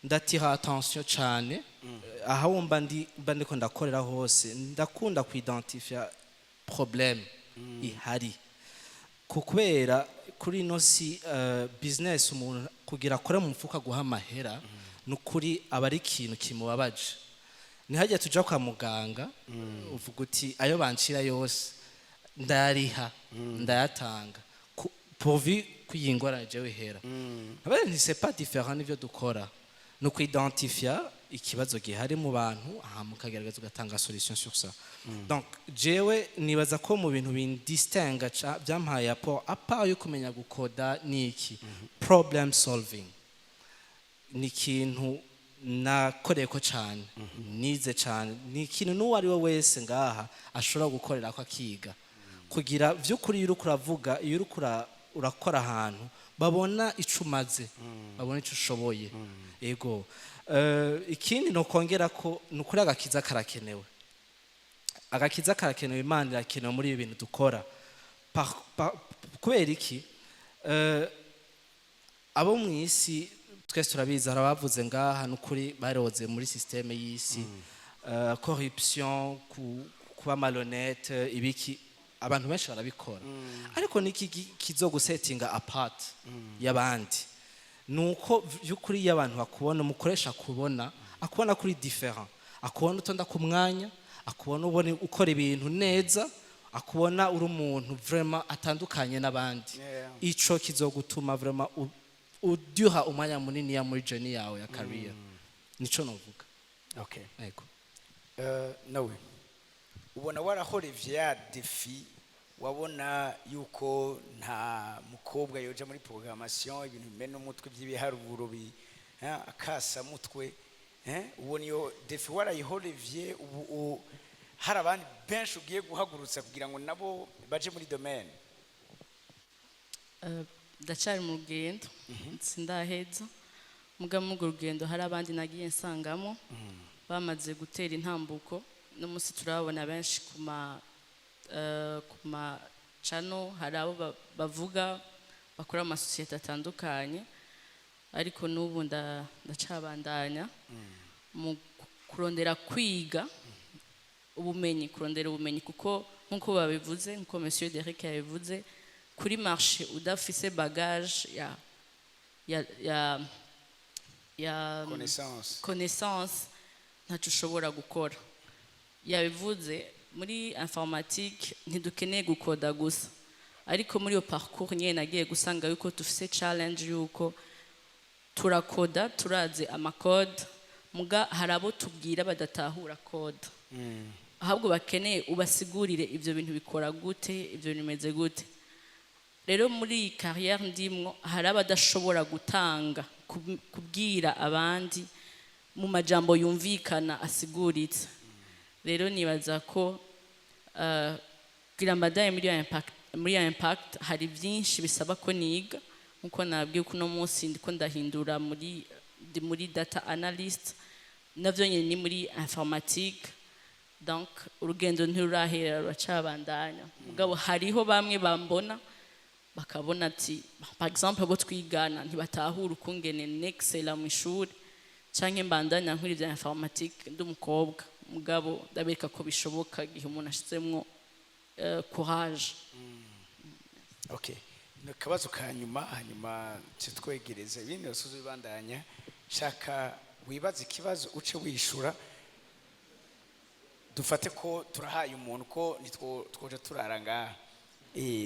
Speaker 3: ndatira attention cyane aho mba ndi, mba ndiko ndakorera hose. Ndakunda kuidentifia problème ihari, kubera kuri ino si business, umuntu kugira akore mu mufuka guha amahera, nukuri aba ari ikintu kimubabaje. Ntihajya tuja kwa muganga uvuga uti: "Ayo bancira yose ndayariha, ndayatanga pourvu ko iyi ngorane jewe ihera." Abandi nti c'est pas différent n'ivyo dukora, ni ukwidentifia ikibazo gihari mu bantu, hama ukagerageza ugatanga solution sur ça. Donc jewe nibaza ko mu bintu bindistinga, byampaye apport à part yo kumenya gukoda, niki problem solving. Ni ikintu nakoreye ko cyane, nize cyane. Ni ikintu n'uwo ari we wese ngaha ashobora gukorera ko akiga, kugira by'ukuri iyo uriko uravuga, iyo uriko urakora ahantu, babona ico umaze, babona ico ushoboye. Ego. Ikindi nokongera ko ni ukuri agakiza karakenewe, agakiza karakenewe, Imana irakenewe muri ibi bintu dukora. Kubera iki? Abo mu isi twese turabizi, hari abavuze ngaha n'ukuri baroze muri système y'isi, corruption, kuba malhonnête, ibiki, abantu benshi barabikora. Ariko niki kizogusetinga apart y'abandi? Nuko by'ukuri iyo abantu bakubona, umukoresha akubona, akubona kuri différent, akubona utonda ku mwanya, akubona ubona ukora ibintu neza, akubona uri umuntu vraiment atandukanye n'abandi. Ico kizogutuma vraiment uduha umwanya munini ya muri journey yawe ya career. Nico novuga. Yego.
Speaker 1: Nawe ubona warahorevye ya défi, wabona yuko nta mukobwa yoja muri programmation, ibintu bimena umutwe by'ibiharuro bi akasa mutwe, ubona iyo défi warayihorevye? Ubu hari abandi benshi ugiye guhagurutsa kugira ngo nabo baje muri domaine?
Speaker 4: Ndacyari mu rugendo, sindaheza. Muga muri urwo rugendo hari abandi nagiye nsangamo bamaze gutera intambuko. N'umunsi turababona benshi ku ma canaux, hari abo bavuga bakora mu masosiyete atandukanye. Ariko n'ubu ndacabandanya mu kurondera kwiga ubumenyi, kurondera ubumenyi, kuko nk'uko babivuze, nk'uko Monsieur Derek yabivuze, kuri marché udafise bagage ya
Speaker 1: connaissance,
Speaker 4: connaissance, ntacyo ushobora gukora. Yabivuze, muri informatique ntidukeneye gukoda gusa. Ariko muri iyo parcours nyine nagiye gusanga yuko dufise challenge yuko turakoda, turazi ama code, muga hari abo tubwira badatahura code, ahubwo bakeneye ubasigurire ibyo bintu bikora gute, ibyo bintu bimeze gute. Rero muri iyi carrière ndimwo hari abadashobora gutanga kubwira abandi mu majambo yumvikana asiguritse. Rero nibaza ko kugira mbadaye muri iyo impact hari byinshi bisaba ko niga. Nkuko nabwiye ko uno munsi ndiko ndahindura muri, ndi muri data analyst, navyo nyene ni muri informatique. Donc urugendo ntirurahera, ruracabandanya. Mugabo hariho bamwe bambona bakabona ati, par exemple abo twigana ntibatahura ukungene nexcella mu ishuri canke mbandanya nkuri vya informatique ndi umukobwa. Mugabo ndabereka ko bishoboka igihe umuntu ashizemwo courage.
Speaker 1: Okay, ni akabazo ka nyuma, hanyuma twegereza ibindi basubiza bibandanya. Shaka wibaze ikibazo uce wishura. Dufate ko turahaye umuntu ko nitwo twoje turara ngaha.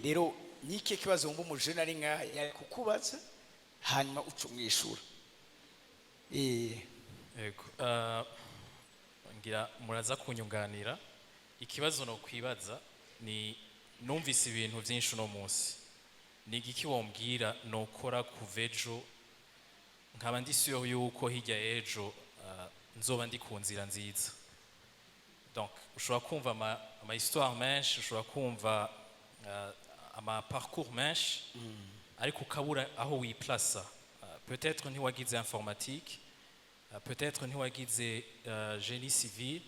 Speaker 1: Rero ni ikihe kibazo wumva umujene ari nka yari kukubaza, hanyuma uca umwishura?
Speaker 2: Yego. Ngira muraza kunyunganira. Ikibazo no kwibaza ni: numvise ibintu byinshi uno munsi, ni igiki wombwira nokora kuva ejo nkaba ndi sûre yuko hirya y'ejo Nzoba ndi ku nzira nziza. Donc ushobora kumva ama histoire menshi, ushobora kumva ama parcours menshi, ariko ukabura aho wiplasa. Peut-être ntiwagize informatique, peut-être ntiwagize génie civil.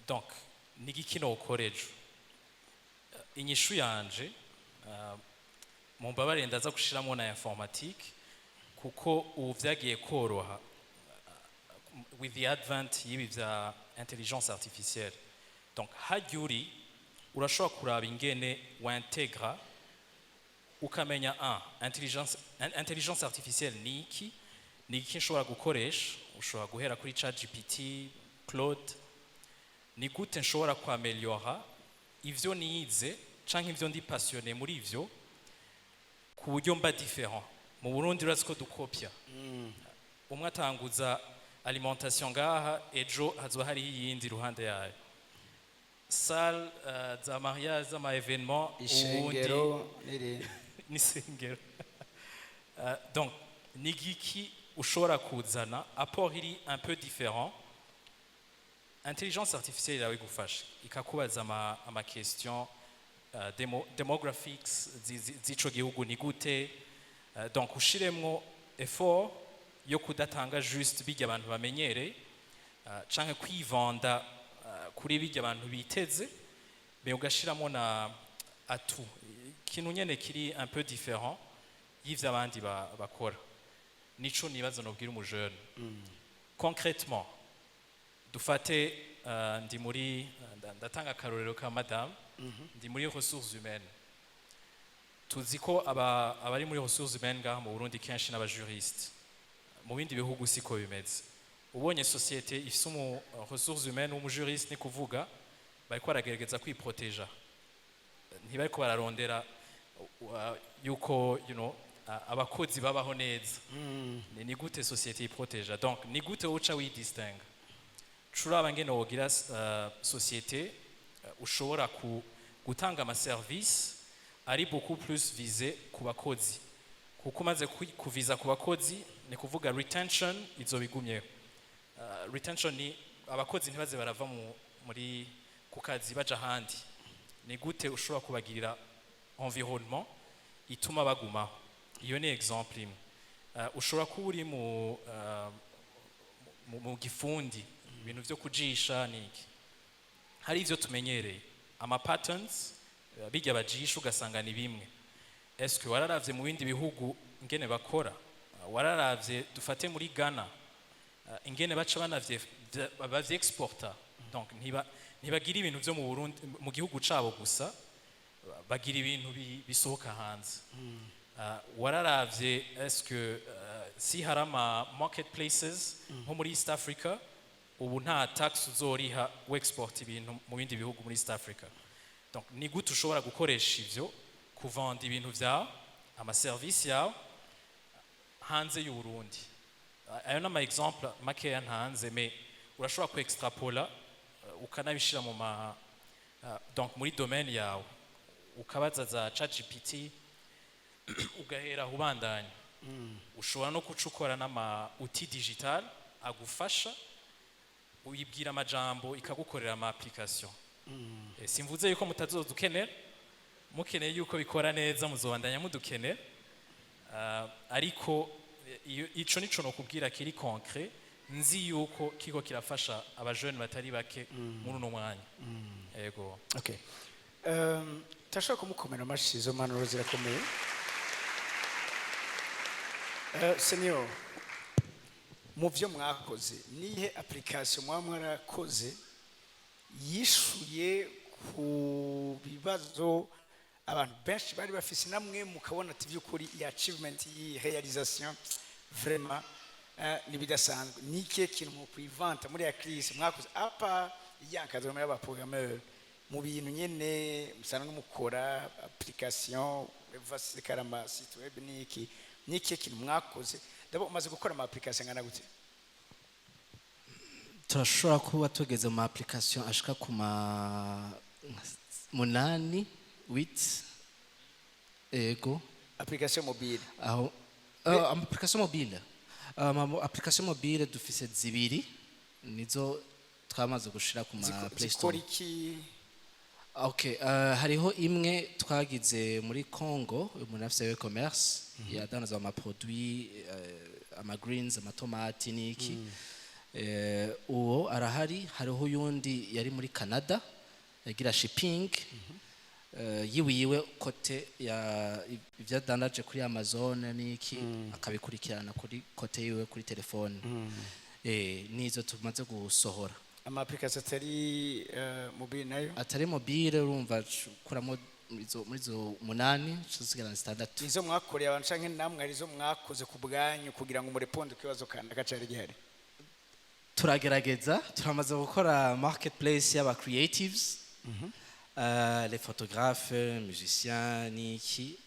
Speaker 2: Donc ni igiki nokora ejo? Inyishu yanje, mumbabarire, ndaza gushiramo na informatique, kuko ubu vyagiye koroha with the advent y'ibi vya intelligence artificielle. Donc hajya uri urashobora kuraba ingene wintegra, ukamenya un intelligence artificielle ni iki, ni iki nshobora gukoresha. Ushobora guhera kuri ChatGPT, Claude. Ni gute nshobora kwameliora ivyo nize canke ivyo ndi passionné muri ivyo, ku buryo mba différent? Mu Burundi urazi ko dukopya. Umwe atanguza alimentation ngaha, ejo hazoba hariho iyindi iruhande yayo, salle za mariage, z'ama événement, uwundi
Speaker 1: Ishengero n'irindi.
Speaker 2: N'isengero. Donc ni igiki ushobora kuzana apport iri un peu différent? Intelligence artificielle yawe igufasha, ikakubaza ama question demographics z'ico gihugu ni gute. Donc ushiremwo effort yo kudatanga juste bijya abantu bamenyereye, canke kwivanda kuri bijya abantu biteze, mais ugashiramo na atu ikintu nyene kiri un peu différent y'ivyo abandi bakora. Nico nibaza nobwira umujene. Concrètement, dufate ndi muri ndatanga akarorero ka madame, ndi muri ressources humaines. Tuzi ko abari muri ressources humaines ngaha mu Burundi kenshi n'abajuriste. Mu bindi bihugu siko bimeze. Ubonye société ifise umu ressources humaines w'umujuriste, ni kuvuga bariko baragerageza kwiproteja, ntibariko bararondera yuko abakozi babaho neza. Ni gute société yiproteja? Donc ni gute uca widistinga? Curaba ngene wogira société ushobora gutanga amaservice ari beaucoup plus visé ku bakozi, kuko umaze kuviza ku bakozi, ni kuvuga retention izobigumyeho. Retention ni abakozi ntibaze barava muri ku kazi baja ahandi. Ni gute ushobora kubagirira environnement ituma bagumaho? Iyo ni exemple imwe. Ushobora kuba uri mu gifundi, ibintu vyo kujisha niki, hari ivyo tumenyereye, ama patterns bijya bajisha, ugasanga ni bimwe. Est-ce que wararavye mu bindi bihugu ingene bakora? Wararavye, dufate muri Ghana, ingene baca banavye bavyexporta? Donc ntibagira ibintu vyo mu Burundi, mu gihugu cabo gusa, bagira ibintu bisohoka hanze. Wararavye, est-ce que si hari ama marketplaces nko muri East Africa, ubu nta tax uzoriha wexport ibintu mu bindi bihugu muri East Africa? Donc ni gute ushobora gukoresha ivyo kuvanda ibintu vyawe, amaserivisi yawe hanze y'u Burundi? Ayo ni ama exemple makeya ntanze, mais urashobora ku extrapola, ukanabishira mu ma donc muri domaine yawe, ukabaza za ChatGPT, ugahera aho ubandanya. Ushobora no kuca ukora n'ama outil digital agufasha, uyibwira amajambo ikagukorera ama application. Simvuze yuko mutazodukenera. Mukeneye yuko bikora neza, muzobandanya mudukenera. Ariko ico nico nokubwira kiri concret, nzi yuko kiko kirafasha abajene batari bake muri uno mwanya. Yego.
Speaker 1: Okay. Turashobora kumukomera amashyi, izo mpanuro zirakomeye. Senior, mu byo mwakoze, nihe application mwaba mwarakoze yishuye ku bibazo abantu benshi bari bafise, namwe mukabona ati by'ukuri iyi achievement, iyi réalisation, vraiment nibidasanzwe? Ni ikihe kintu mu kwivanta muri ya crise mwakoze apa y'encadrement y'abaprogrammeur, mu bintu nyene musanzwe mukora, application vasikara, site web, niki? Ni ikihe kintu mwakoze? D'abord, umaze gukora ama application angana gute?
Speaker 3: Turashobora kuba tugeze mu ma application ashika ku ma 8, huit, ego.
Speaker 1: Application mobile?
Speaker 3: Aho application mobile. Ama application mobile dufise zibiri, nizo twamaze gushira ku ma Play
Speaker 1: Zikora
Speaker 3: Store.
Speaker 1: iki?
Speaker 3: Okay, hariho imwe twagize muri Congo, umuntu afise e-commerce yadandaza ama produits, ama greens, amatomati n'iki. Uwo arahari. Hariho uyundi yari muri Canada yagira shipping yiwiwe côté ya ivyo adandaje kuri Amazon n'iki, akabikurikirana kuri côté yiwe kuri telefone. Nizo tumaze gusohora.
Speaker 1: Ama application atari mobile nayo?
Speaker 3: Atari mobile, urumva kuramo muri izo umunani tusigarana zitandatu.
Speaker 1: Nizo mwakoreye abantu canke namwe arizo mwakoze ku bwanyu kugira ngo mureponde ku kibazo kanaka cari gihari?
Speaker 3: Turagerageza. Turamaze gukora marketplace y'aba creatives, les photographes, musiciens n'iki.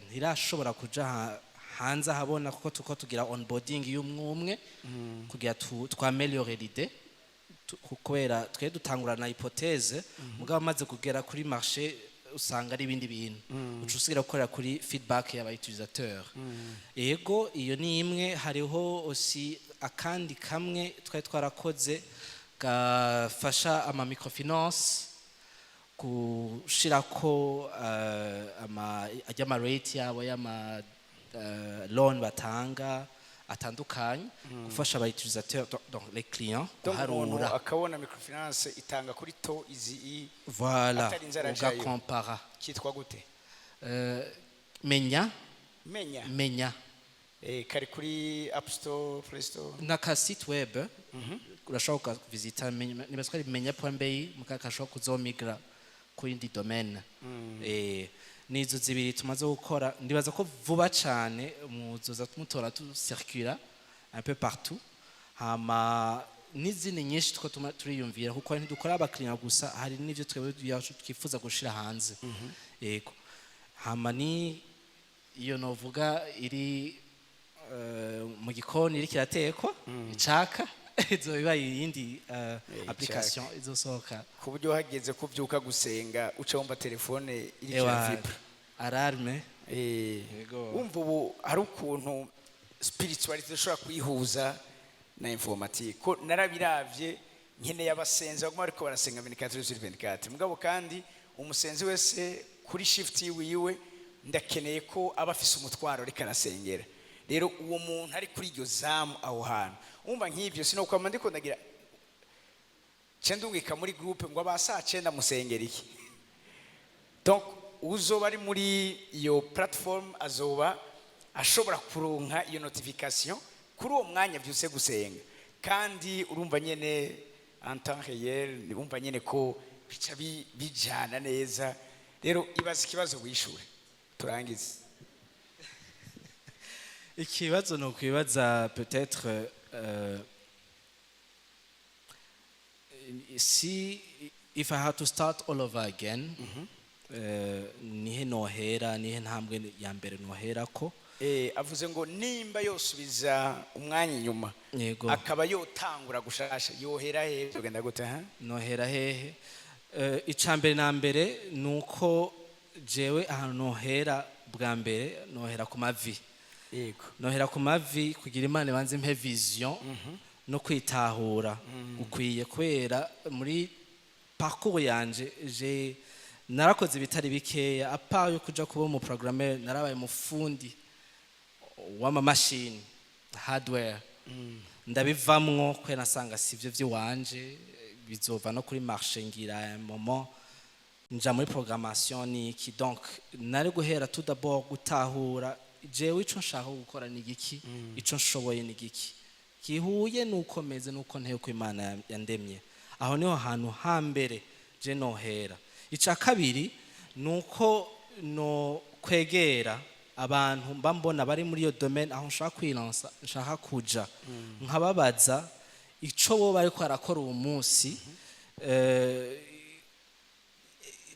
Speaker 3: Ntirashobora kuja hanze ahabona kuko tuko tugira onboarding y'umwe umwe kugira twameliore l'idée. Kubera twe dutangurana hypothèse, mugabo amaze kugera kuri marché usanga ari ibindi bintu, uca usigira gukorera kuri feedback y'aba utilisateur. Yego, iyo ni imwe. Hariho aussi akandi kamwe twari twarakoze gafasha ama microfinance gushirako ama ajya ama rate yabo y'ama loan batanga atandukanye, gufasha aba utilisateur, donc les clients,
Speaker 1: Donc umuntu
Speaker 3: guharura.
Speaker 1: akabona microfinance itanga kuri taux izi i
Speaker 3: Voilà.
Speaker 1: Atarinze arajayo.
Speaker 3: Ugakompara.
Speaker 1: Kitwa gute?
Speaker 3: Menya.
Speaker 1: Menya.
Speaker 3: Menya.
Speaker 1: Kari kuri App Store, Play Store?
Speaker 3: Naka site web urashobora kuvisita, niba twari menya.bi, mukakashobora kuzomigra ku yindi domaine. Nizo zibiri tumaze gukora. Ndibaza ko vuba cyane muzoza mutora tu circula un peu partout. Hama n'izindi nyinshi two turiyumvira, kuko ntidukora abakiriya gusa, hari n'ivyo twebwe twifuza gushira hanze. Yego, hama ni iyo novuga iri mu gikoni iriko iratekwa icaka, izoba iyindi application izosohoka.
Speaker 1: Ku buryo hageze kubyuka gusenga uca wumva telefone iriko
Speaker 3: Ewa,
Speaker 1: iravibra.
Speaker 3: Alarme. Yego.
Speaker 1: Wumva ubu hari ukuntu spirituality dushobora kuyihuza na informatique, ko narabiravye nkeneye abasenzi baguma bariko barasenga 24 sur 24, mugabo kandi umusenzi wese kuri shift yiwiwe ndakeneye ko aba afise umutwaro ariko arasengera. Rero uwo muntu ari kuri iryo zamu aho hantu, wumva nk'ivyo sinokwama ndiko ndagira nce ndungika muri groupe ngo aba saa 9 musengera iki. Donc uzoba ari muri iyo platform azoba ashobora kuronka iyo notification kuri uwo mwanya byuse gusenga, kandi urumva nyene en temps réel, urumva nyene ko bica bijana neza. Rero ibaza ikibazo wishure turangize.
Speaker 3: Ikibazo ni ukwibaza peut-être si if I had to start all over again, nihe nohera, nihe ntambwe ya mbere noherako?
Speaker 1: Avuze ngo nimba yosubiza umwanya inyuma, akaba yotangura gushasha, yohera he, tugenda gute ha?
Speaker 3: Nohera hehe? Ica mbere na mbere ni uko jewe ahantu nohera bwa mbere, nohera ku mavi. Nohera ku mavi kugira Imana ibanze impe vision no kwitahura gukwiye, kubera muri parcours yanje je narakoze ibitari bikeya. À part yo kuja kuba umu programmeur, narabaye umufundi w'amamashini, hardware. Ndabivamwo kubera nasanga sivyo vy'iwanje, bizova no kuri marché. Ngira un moment nja muri programmation niki. Donc nari guhera tout d'abord gutahura jewe ico nshaka gukora ni igiki, ico nshoboye ni igiki gihuye nuko meze nuko nteye, uko Imana yandemye. Aho niho hantu hambere je nohera. Ica kabiri nuko no kwegera abantu mba mbona bari muri iyo domaine aho nshaka kwilansa, nshaka kuja, nkababaza ico bo bariko barakora uwo munsi,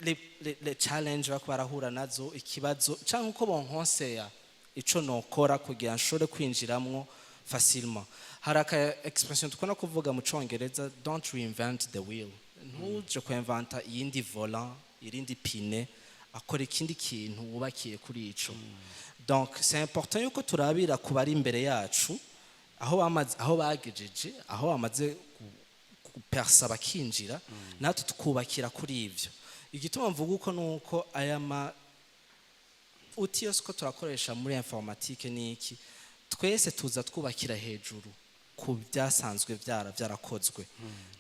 Speaker 3: les challenge bariko barahura nazo, ikibazo canke uko bonkonseya ico nokora kugira nshobore kwinjiramwo facilement. Hari aka expression dukunda kuvuga mu Congereza: "Don't reinvent the wheel." Ntuje kuinventa iyindi volant, irindi pine, akora ikindi kintu wubakiye kuri ico. Donc c'est important yuko turabira ku bari imbere yacu. Aho bamaze, aho bagejeje, aho bamaze gupersa bakinjira, natwe tukubakira kuri ivyo. Igituma mvuga uko nuko aya ma outils yose ko turakoresha muri informatique niki, twese tuza twubakira hejuru ku byasanzwe byarakozwe.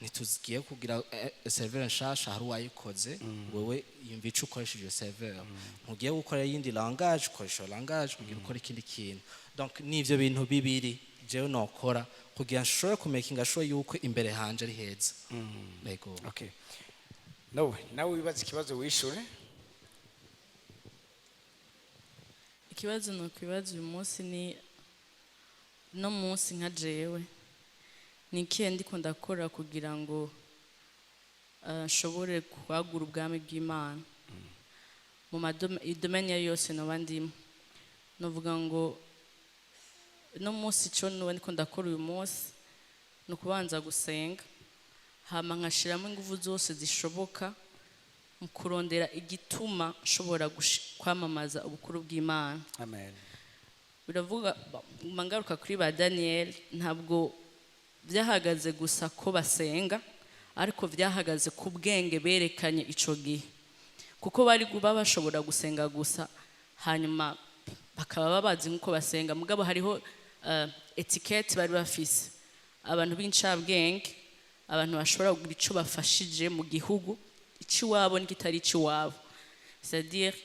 Speaker 3: Ntitugiye kugira serveur nshasha, hari uwayikoze. Wewe yumva ico ukoresheje iyo serveur, ntugiye gukora iyindi langage, ukoresha iyo langage kugira ukore ikindi kintu. Donc nivyo bintu bibiri jewe nokora kugira nshobore kumakinga sure yuko imbere hanje ari heza. Yego.
Speaker 1: Okay, nawe nawe wibaza ikibazo wishure.
Speaker 4: Ikibazo ni ukwibaza uyu munsi ni no munsi nka jewe ni ikihe ndiko ndakora kugira ngo nshobore kwagura ubwami bw'Imana mu domaine iyo yose noba ndimo. Novuga ngo no munsi ico noba ndiko ndakora uyu munsi ni ukubanza gusenga, hama nkashiramo ingufu zose zishoboka mu kurondera igituma nshobora kwamamaza ubukuru bw'Imana.
Speaker 1: Amen.
Speaker 4: Biravuga ngaruka kuri ba Daniel, ntabwo byahagaze gusa ko basenga, ariko byahagaze ku bwenge berekanye ico gihe, kuko bari kuba bashobora gusenga gusa hanyuma bakaba babazi nk'uko basenga, mugabo hariho étiquette bari bafise, abantu b'incabwenge, abantu bashobora kugira ico bafashije mu gihugu iciwabo n'ikitari iciwabo. C'est-à-dire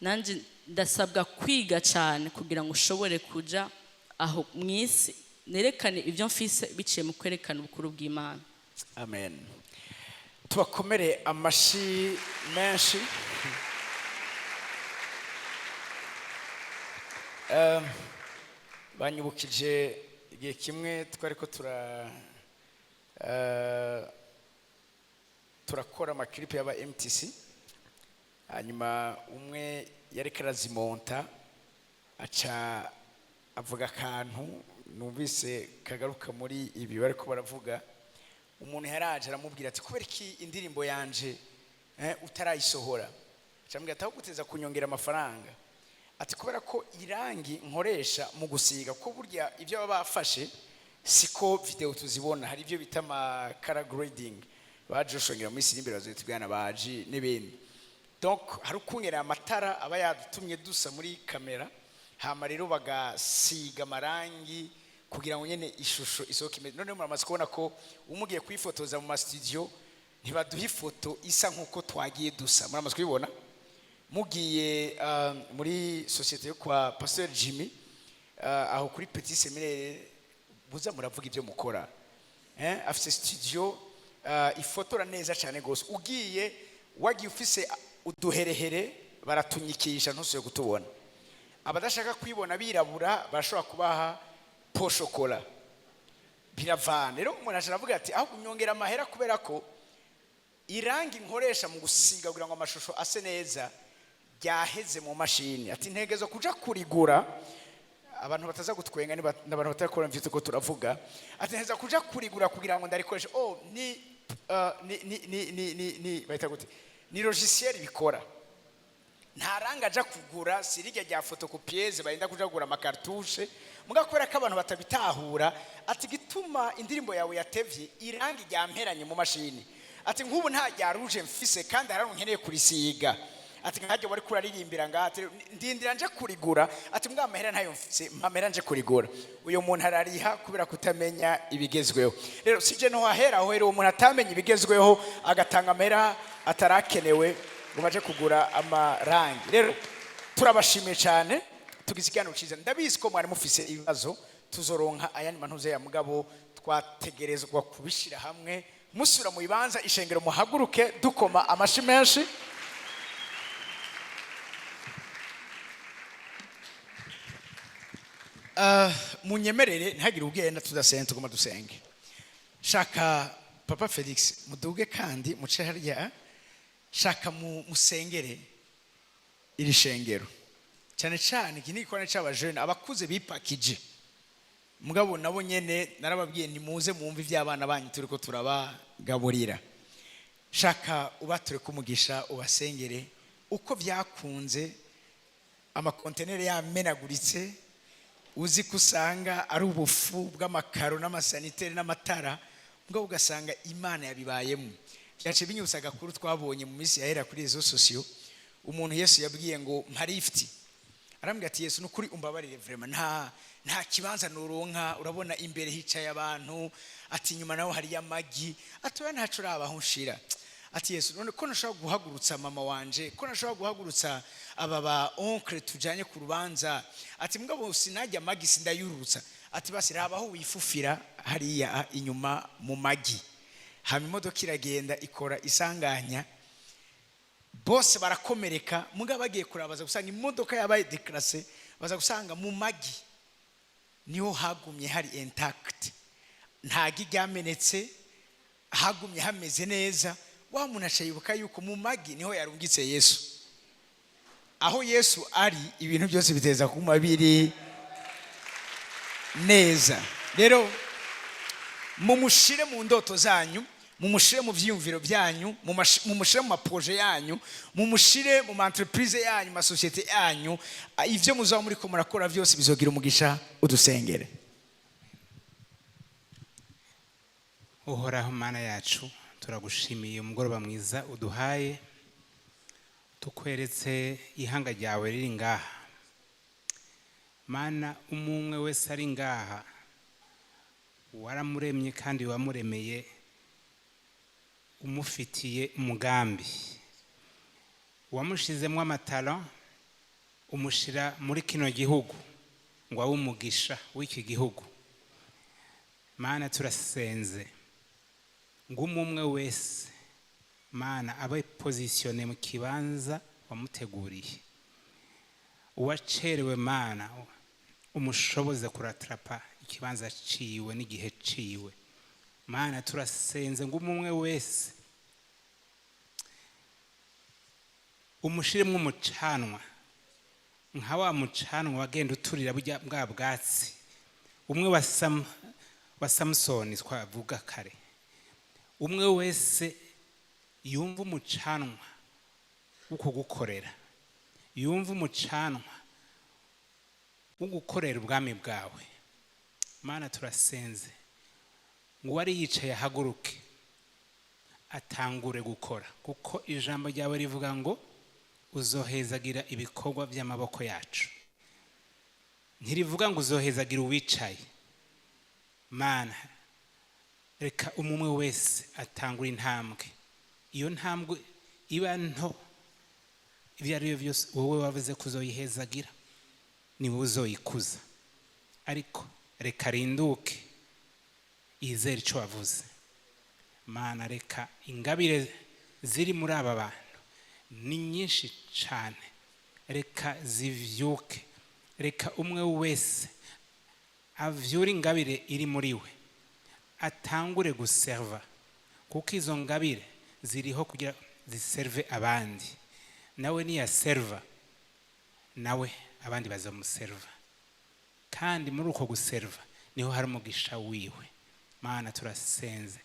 Speaker 4: nanje ndasabwa kwiga cyane kugira ngo ushobore kuja aho mu isi nerekane ibyo mfise biciye mu kwerekana ubukuru bw'Imana.
Speaker 1: Amen. Tubakomere amashi menshi. Banyibukije igihe kimwe twari ko turakora ama clips y'aba MTC, hanyuma umwe yariko arazimonta aca avuga akantu numvise kagaruka muri ibi bariko baravuga. Umuntu yaraje aramubwira ati: "Kubera iki indirimbo yanje utarayisohora?" Acamubwira ati: "Aho guteza kunyongera amafaranga," ati, "kubera ko irangi nkoresha mu gusiga, ko burya ibyo baba bafashe siko video tuzibona, hari ibyo bita ama color grading baje ushongera muri sirimbere bazitubwana baji n'ibindi. Donc hari ukungera amatara aba yadutumye dusa muri kamera, hama rero bagasiga amarangi kugira ngo nyene ishusho isohoke imeze." Noneho muramaze kubona ko umugiye kwifotoza mu ma studio ntibaduha ifoto isa nk'uko twagiye dusa. Muramaze kubibona mugiye muri société yo kwa Pasteur Jimmy, aho kuri Petit Séminaire, buza muravuga ibyo mukora, afise studio ifotora neza cyane gose. Ugiye wagiye ufise uduherehere baratunyikisha ntusubire kutubona. Abadashaka kwibona birabura barashobora kubaha po chocolat, biravana. Rero umuntu ashobora avuga ati: "Aho kunyongera amahera, kubera ko irangi nkoresha mu gusiga kugira ngo amashusho ase neza ryaheze mu mashini," ati, "ntegezo kuja kurigura." Abantu bataza gutwenga n'abantu batarakora mvite ko turavuga. Ati: "Nteza kuja kurigura kugira ngo ndarikoreshe." Oh, ni bahita gute, ni logiciel bikora, nta ranga aja kugura, si rirya rya photocopieuse barinda kuja kugura ama cartouches. Muga kubera ko abantu batabitahura, ati: "Gituma indirimbo yawe yatevye, irangi ryamperanye mu mashini," ati, "nk'ubu nta rya rouge mfise kandi hari ahantu nkeneye kurisiga," ati, "nkajya wari kuraririmbira ngaha," ati, "ndindira nje kurigura," ati, "mbwa amahera ntayo mfise, mpamera nje kurigura." Uyo muntu arariha kubera kutamenya ibigezweho. Rero sije no hahera aho rero uwo muntu atamenya ibigezweho agatanga amahera atarakenewe ngo baje kugura amarangi. Rero turabashimiye cyane, tugize ikiganiro cyiza. Ndabizi ko mwari mufise ibibazo, tuzoronka ayandi mantuze ya mugabo twategerezwa kubishyira hamwe. Musubira mu bibanza, ishengero muhaguruke dukoma amashi menshi. Munyemerere ntihagire ubwenda tudasenga, tuguma dusenge. Shaka Papa Felix muduge kandi muce harya, shaka musengere iri shengero cyane cyane. Iki ni igikorane cy'abajene, abakuze bipakije, mugabo nabo nyene narababwiye nimuze mwumve iby'abana banyu turi ko turabagaburira. Shaka ubature kumugisha, ubasengere uko byakunze, amakonteneri yamenaguritse. Uzi ko usanga ari ubufu bw'amakaro n'amasanitaires n'amatara, mbwo ugasanga Imana yabibayemo. Byace binyibutsa agakuru twabonye mu minsi yahera kuri réseaux sociaux, umuntu Yesu yabwiye ngo "Mpa lift." Arambwira ati: "Yesu, nukuri umbabarire, vraiment nta kibanza nuronka. Urabona imbere hicaye abantu," ati, "inyuma naho hariyo amagi." Ati: "Oya, ntaco uraba aho nshira." Ati: "Yesu, none ko nashobora guhagurutsa mama wanje, ko nashobora guhagurutsa aba ba oncle tujanye ku rubanza," ati, "mugabo sinajya amagi, sindayurutsa." Ati: "Basi raba aho wifufira hariya inyuma mu magi." Hama imodoka iragenda, ikora isanganya, bose barakomereka. Mugabo bagiye kuraba, baza gusanga imodoka yabaye décrassée, baza gusanga mu magi niho hagumye hari intact, nta gi ryamenetse, hagumye hameze neza. Wa muntu aca yibuka yuko mu magi niho yarungitse Yesu. Aho Yesu ari, ibintu byose biteza kuma biri neza. Rero mumushire mu ndoto zanyu, mumushire mu vyiyumviro byanyu, mumushire mu maprojets yanyu, mumushire mu ma entreprise yanyu, mu masosiyete yanyu. Ivyo muzaba muriko murakora byose bizogira umugisha. Udusengere.
Speaker 5: Uhoraho Mana yacu, turagushimiye umugoroba mwiza uduhaye. Tukweretse ihanga ryawe riri ngaha. Mana, umwe wese ari ngaha waramuremye kandi wamuremeye umufitiye umugambi, wamushizemo amatalents, umushira muri kino gihugu ngo abe umugisha w'iki gihugu. Mana, turasenze ngo umwe umwe wese, Mana, abe positionné mu kibanza wamuteguriye. Uwacerewe, Mana, umushoboze kurattrapa ikibanza ciwe n'igihe ciwe. Mana, turasenze ngo umwe umwe wese umushiremwo umucanwa, nka wa mucanwa wagenda uturira burya bwa bwatsi umwe wa Samusoni twavuga kare. Umwe wese yumva umucanwa wo kugukorera, yumva umucanwa wo gukorera ubwami bwawe. Mana, turasenze ngo uwari yicaye ahaguruke, atangure gukora, kuko ijambo ryawe rivuga ngo uzohezagira ibikorwa by'amaboko yacu. Ntirivuga ngo uzohezagira uwicaye. Mana, reka umwe wese atangura intambwe, iyo ntambwe iba nto, ibyo ari byo byose, wowe wavuze ko uzoyihezagira, ni wowe uzoyikuza. Ariko reka arinduke, yizere icyo wavuze. Mana, reka ingabire ziri muri aba bantu, ni nyinshi cyane, reka zivyuke. Reka umwe wese avyure ingabire iri muri we, atangure guserva, kuko izo ngabire ziriho kugira ziserve abandi. Nawe niyaserva, nawe abandi bazamuserva, kandi muri uko guserva niho hari umugisha wiwe. Mana, turasenze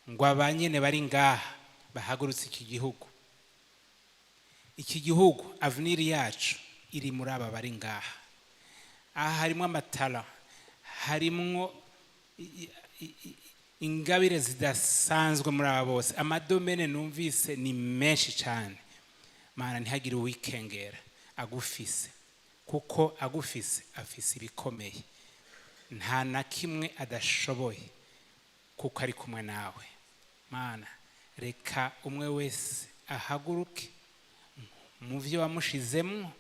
Speaker 5: ngo abanyene bari ngaha bahagurutse iki gihugu. Iki gihugu, avenir yacu iri muri aba bari ngaha. Aha harimo amatalents, harimwo ingabire zidasanzwe muri aba bose. Amadomaines numvise ni menshi cyane. Mana, ntihagire uwikengera agufise, kuko agufise afise ibikomeye. Nta na kimwe adashoboye kuko ari kumwe nawe. Mana, reka umwe wese ahaguruke mu byo wamushizemo,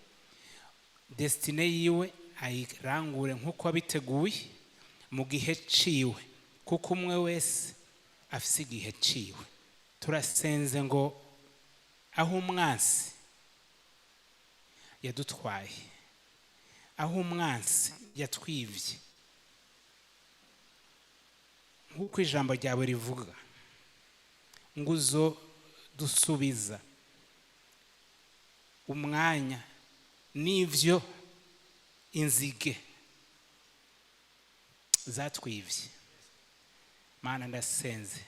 Speaker 5: destinée yiwe ayirangure nk'uko wabiteguye mu gihe ciwe, kuko umwe wese afise igihe ciwe. Turasenze ngo aho umwansi yadutwaye, aho umwansi yatwivye, nk'uko ijambo ryawe rivuga ngo uzo dusubiza umwanya n'ivyo inzige zatwivye. Mana, ndasenze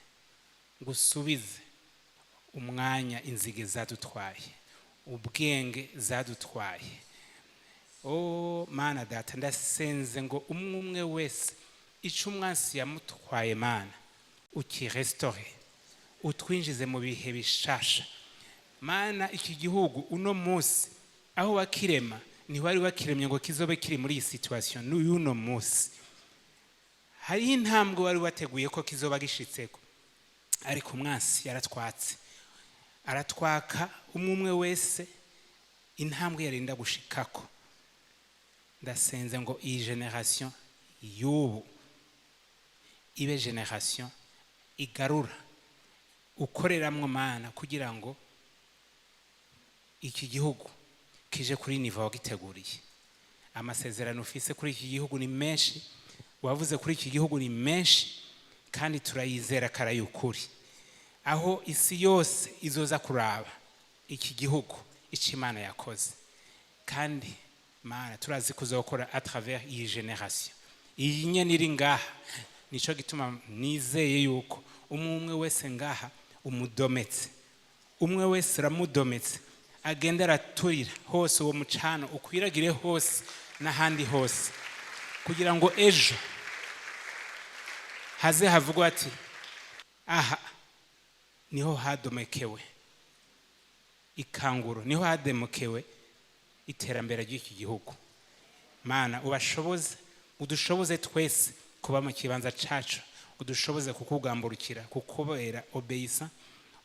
Speaker 5: ngo usubize umwanya inzige zadutwaye, ubwenge zadutwaye. O Mana Data, ndasenze ngo umwe umwe wese ico umwansi yamutwaye, Mana, ukirestaure, utwinjize mu bihe bishasha. Mana, iki gihugu uno munsi aho wakirema ntiwari wakiremye ngo kizobe kiri muri iyi situation n'uno munsi. Hariho intambwe wari wateguye ko kizoba gishitseko, ariko umwansi yaratwatse, aratwaka umwe umwe wese intambwe yarinda gushikako. Ndasenze ngo iyi génération y'ubu ibe génération igarura ukoreramwo, Mana, kugira ngo iki gihugu kije kuri niveau wagiteguriye. Amasezerano ufise kuri iki gihugu ni menshi, wavuze kuri iki gihugu ni menshi, kandi turayizera karayukuri, aho isi yose izoza kuraba iki gihugu icyo Imana yakoze. Kandi Mana, turazi kuzokora à travers iyi génération iyi nyene iri ngaha. Nico gituma nizeye yuko umwe umwe wese ngaha umudometse, umwe wese uramudometse, agenda araturira hose, uwo mucano ukwiragire hose n'ahandi hose, kugira ngo ejo haze havugwa ati: "Aha niho hadomekewe ikanguro, niho hademokewe iterambere ry'iki gihugu." Mana, ubashoboze, udushoboze twese kuba mu kibanza cacu, udushoboze kukugamburukira, kukubera obéissant,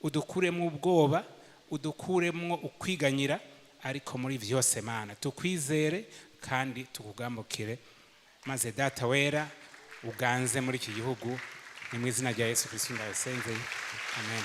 Speaker 5: udukuremo ubwoba, udukuremo ukwiganyira, ariko muri vyose, Mana, tukwizere kandi tukugambukire, maze Data wera uganze muri iki gihugu. Ni mu izina rya Yesu Kristo ndabisenze, amen.